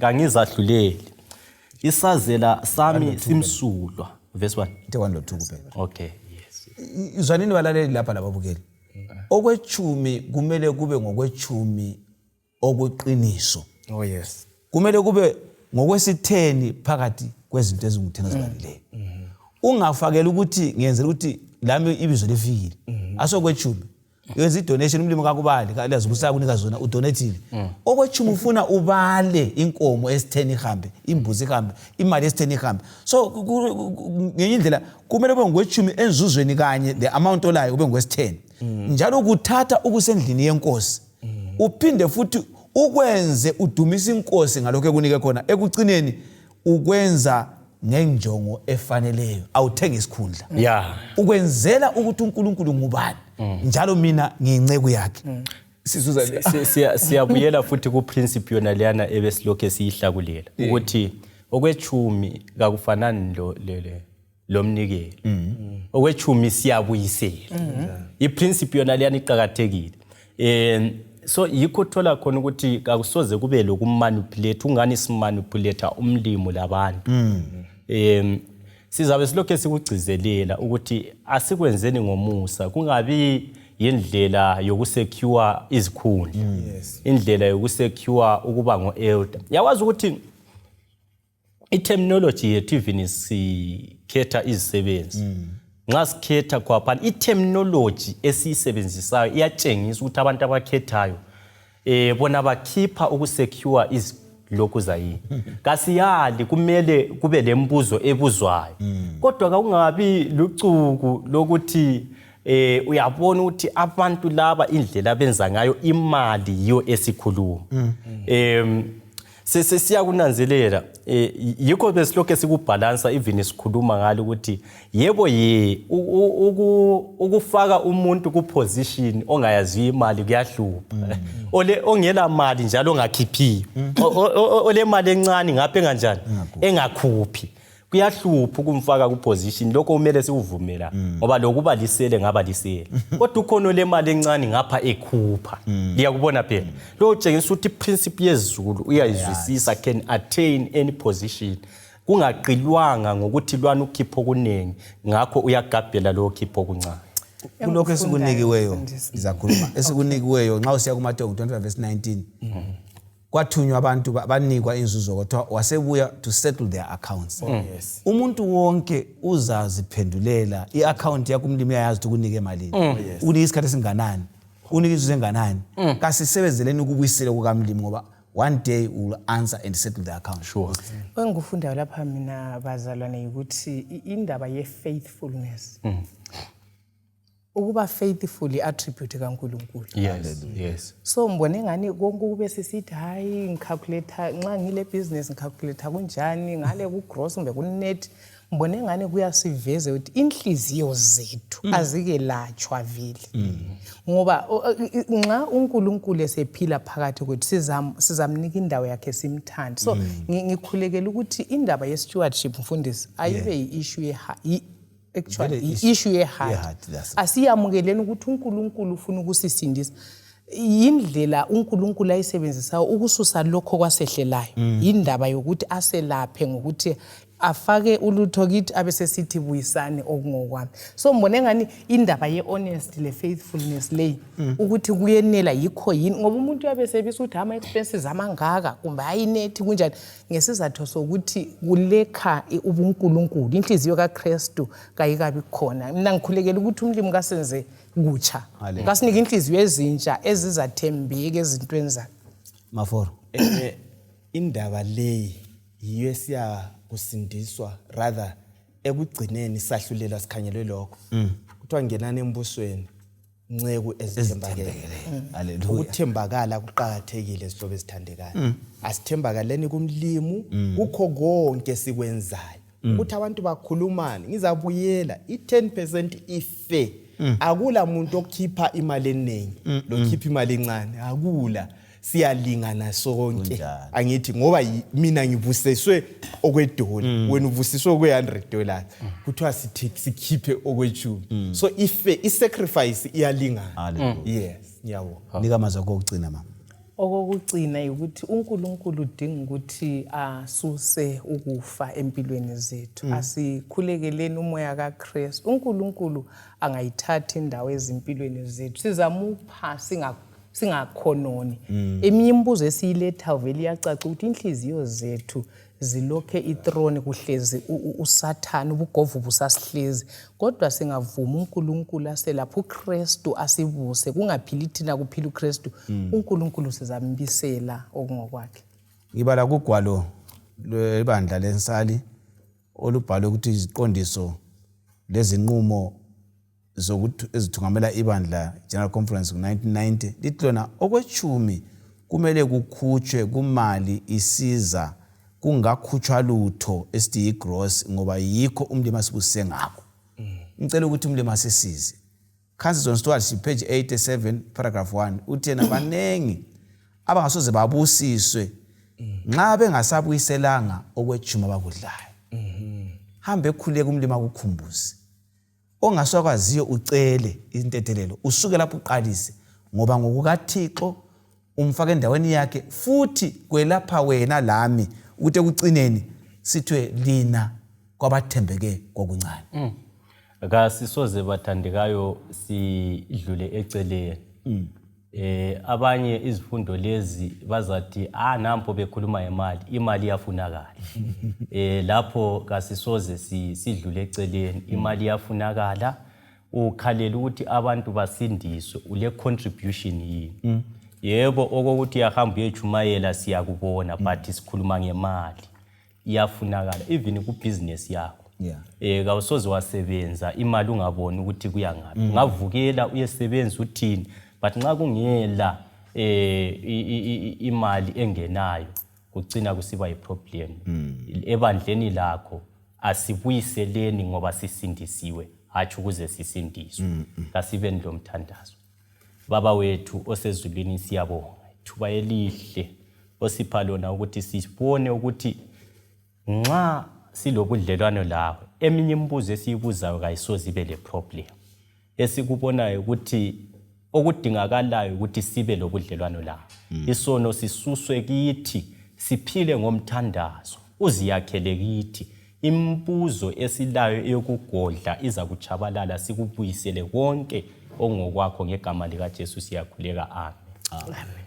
kangizahluleli. Isazela sami simsulwa. Verse 1. 1 no 2 kuphela. Okay, yes. Izwanini balaleli lapha lababukeli. Okweshumi kumele kube ngokweshumi okweqiniso. Oh yes. Kumele kube ngokwesitheni phakathi kwezinto ezingu10 ezibaleleyo. Ungafakela ukuthi ngiyenzela ukuthi lami ibizo lifikile. Asokweshumi. Yenza idonation umlimi kakubali kalazi ukuthi kunika zona udonatile. Okweshumi ufuna ubale inkomo esitheni ihambe, imbuzi ihambe, imali esitheni ihambe. So ngenye indlela kumele kube ngokweshumi enzuzweni kanye the amount olayo kube ngokwesitheni. Njalo kuthatha ukusendlini yenkosi. Uphinde futhi ukwenze udumisa inkosi ngalokho ekunike khona. Ekugcineni ukwenza ngenjongo efaneleyo. Awuthenga isikhundla. Yeah. Ukwenzela ukuthi uNkulunkulu ngubani. Njalo mina ngiyinceke yakhe. Siyabuyela futhi ku principle yona leyana ebesilokho siyihlakulela ukuthi okweshumi kakufanani lomnikelo. Okweshumi siyabuyisela. I-principle yona leyana iqhakathekile. So yikho thola khona ukuthi akusoze kube lokumanipulate ungani simanipulate umlimo labantu. Sizabe silokho sikugcizelela ukuthi asikwenzeni ngomusa kungabi indlela yokusecure izikhundla. Indlela yokusecure ukuba ngo-elder. Yawazi ukuthi i-terminology yethu even sikhetha izisebenzi. Nxa sikhetha kwaphana i-terminology esiyisebenzisayo iyatshengisa ukuthi abantu abakhethayo bona bakhipha ukusecure izilokhu zayini. Kasiyali kumele kube lembuzo ebuzwayo. Kodwa kungabi lucuku lokuthi uyabona ukuthi abantu laba indlela benza ngayo imali yiyo esikhuluma. Siyakunanzelela yikho besilokho sikubalansa even sikhuluma ngalo ukuthi yebo ukufaka umuntu ku position ongayazi imali kuyahlupha. Ongela mali njalo ongakhiphi. Ole mali encane ngaphe kanjani engakhuphi. Kuyahlupha ukumfaka ku position lokho kumele sikuvumela ngoba lokuba lisele ngaba lisele. Kodwa ukhona le mali encane ngapha ekhupha. Liyakubona phela. Lo utshengisa ukuthi principle yezulu uyayizwisisa can attain any position. Kungaqilwanga ngokuthi lwana ukhipho kunengi ngakho uyagabhela lo khipho okuncane. Kulokho esikunikiweyo izakhuluma esikunikiweyo nxa usiya ku Matthew 25:19. Kwathunywa abantu banikwa inzuzo kodwa wasebuya to settle their accounts. Umuntu wonke uzaziphendulela iaccount yakho umlimi uyayazi ukuthi kunike emalini. Unike isikhathi esinganani? Unike izinto ezinganani? Kasisebenzeleni ukubuyisela kukamlimi ngoba one day we will answer and settle the account. Sure. Engikufunda lapha mina bazalwane ukuthi indaba ye faithfulness. Ukuba faithfully attribute kaNkulunkulu. Yes. So mbone ngani konke kube sisithi hayi ngicalculate nxa ngile business ngicalculate kunjani ngale ku gross kumbe ku net mbone ngani kuyasiveze ukuthi inhliziyo zethu azike latshwa vile. Ngoba nxa uNkulunkulu esephila phakathi kwethu sizamnika indawo yakhe simthanda. So ngikhulekela ukuthi indaba ye stewardship mfundisi ayibe yi-issue actually issue yeheart. Asiyamukeleni ukuthi uNkulunkulu ufuna ukusisindisa. Indlela uNkulunkulu ayisebenzisayo ukususa lokho kwasehlelayo. Indaba yokuthi aselaphe ngokuthi afake ulutho kithi abesesithi buyisane okungokwami. So mbone ngani indaba ye honesty le faithfulness lay ukuthi kuyenela yikho yini ngoba umuntu uyabesebisa ukuthi ama expenses amangaka kumbe ayinethi kunjani ngesizathu sokuthi kulekha ubuNkulunkulu inhliziyo kaKristu kayikabi khona. Mina ngikhulekela ukuthi umlimi kasenze kutsha. Kasinike inhliziyo ezintsha ezizathembeka ezintweni zakhe. Maforo. Indaba le yiyo esiya kusindiswa rather ekugcineni sahlulela sikhangelwe lokho. Kuthiwa ngenani embusweni nceku ezithembakele. Haleluya. Ukuthembakala kuqhakathekile isihlobo esithandekayo. Asithembakaleni kumlimu kukho konke sikwenzayo. Ukuthi abantu bakhulumani ngizabuyela i10% ife. Akula muntu okhipha imali eningi lokhipha imali encane. Akula. Siyalingana sonke. Angithi ngoba mina ngivuseswe okwedola wena uvusiswe okwe$100 kuthiwa sikhiphe okweshumi. So i-sacrifice iyalingana. Yes, ngiyabonga. Nika amazwi okugcina mama. Okokugcina ukuthi uNkulunkulu udinga ukuthi asuse ukufa empilweni zethu. Asikhulekeleni umoya kaKristu. uNkulunkulu angayithatha indawo ezimpilweni zethu. Sizamupha singakhononi. Eminye imibuzo esiyiletha vele iyacaca ukuthi inhliziyo zethu zilokhe ithrone kuhlezi uSathane ubugovu busasihlezi. Kodwa singavuma uNkulunkulu aselapha uKristu asibuse kungaphili thina kuphila uKristu. uNkulunkulu sizambisela okungokwakhe. Ngibala kugwalo lebandla lensali olubhalwe ukuthi iziqondiso lezinqumo zokuthi ezithungamela ibandla General Conference ku1990 lithi lona okweshumi kumele kukhutshwe kumali isiza kungakhutshwa lutho esithi igross ngoba yikho umlimi asibusise ngakho. Ngicela ukuthi umlimi asisize. Council on Stewards page 87 paragraph 1 uthi yena banengi abangasoze babusiswe nxa bengasabuyiselanga okweshumi abakudlayo. Hambe ekhuleke umlimi akukhumbuze. Ongasakwaziyo ucele intentelelo usuke lapho uqalise ngoba ngokukaThixo umfaka endaweni yakhe futhi kwelapha wena lami ukuthi ekucineni sithwe lina kwabathembeke kokuncane. Akasisoze bathandekayo sidlule eceleni. Abanye izifundo lezi bazathi nampo bekhuluma imali iyafunakala. Lapho kasisoze sidlule eceleni imali iyafunakala. Ukhalela ukuthi abantu basindiswe ule contribution yini. Yebo okokuthi yahamba uyechumayela siyakubona but sikhuluma ngemali iyafunakala even ku business yakho. Kawusoze wasebenza imali ungaboni ukuthi kuya ngapi. Ngavukela uyesebenza uthini but nxa kungela imali engenayo kugcina kusiba iproblem. Ebandleni lakho asibuyiseleni ngoba sisindisiwe hathi ukuze sisindiswe. Kasibe ndlomthandazo. Baba wethu osezulwini siyabonga thuba elihle osipha lona ukuthi sibone ukuthi nxa silobudlelwano lawe eminye imibuzo esiyibuzayo kayisoze ibe le problem. Esikubonayo ukuthi okudingakalayo ukuthi sibe lobudlelwano lawe. Isono sisuswe kithi siphile ngomthandazo uziyakhele kithi. Imibuzo esilayo eyokugodla iza kuchabalala sikubuyisele konke ongokwakho ngegama lika Jesu siyakhuleka. Amen.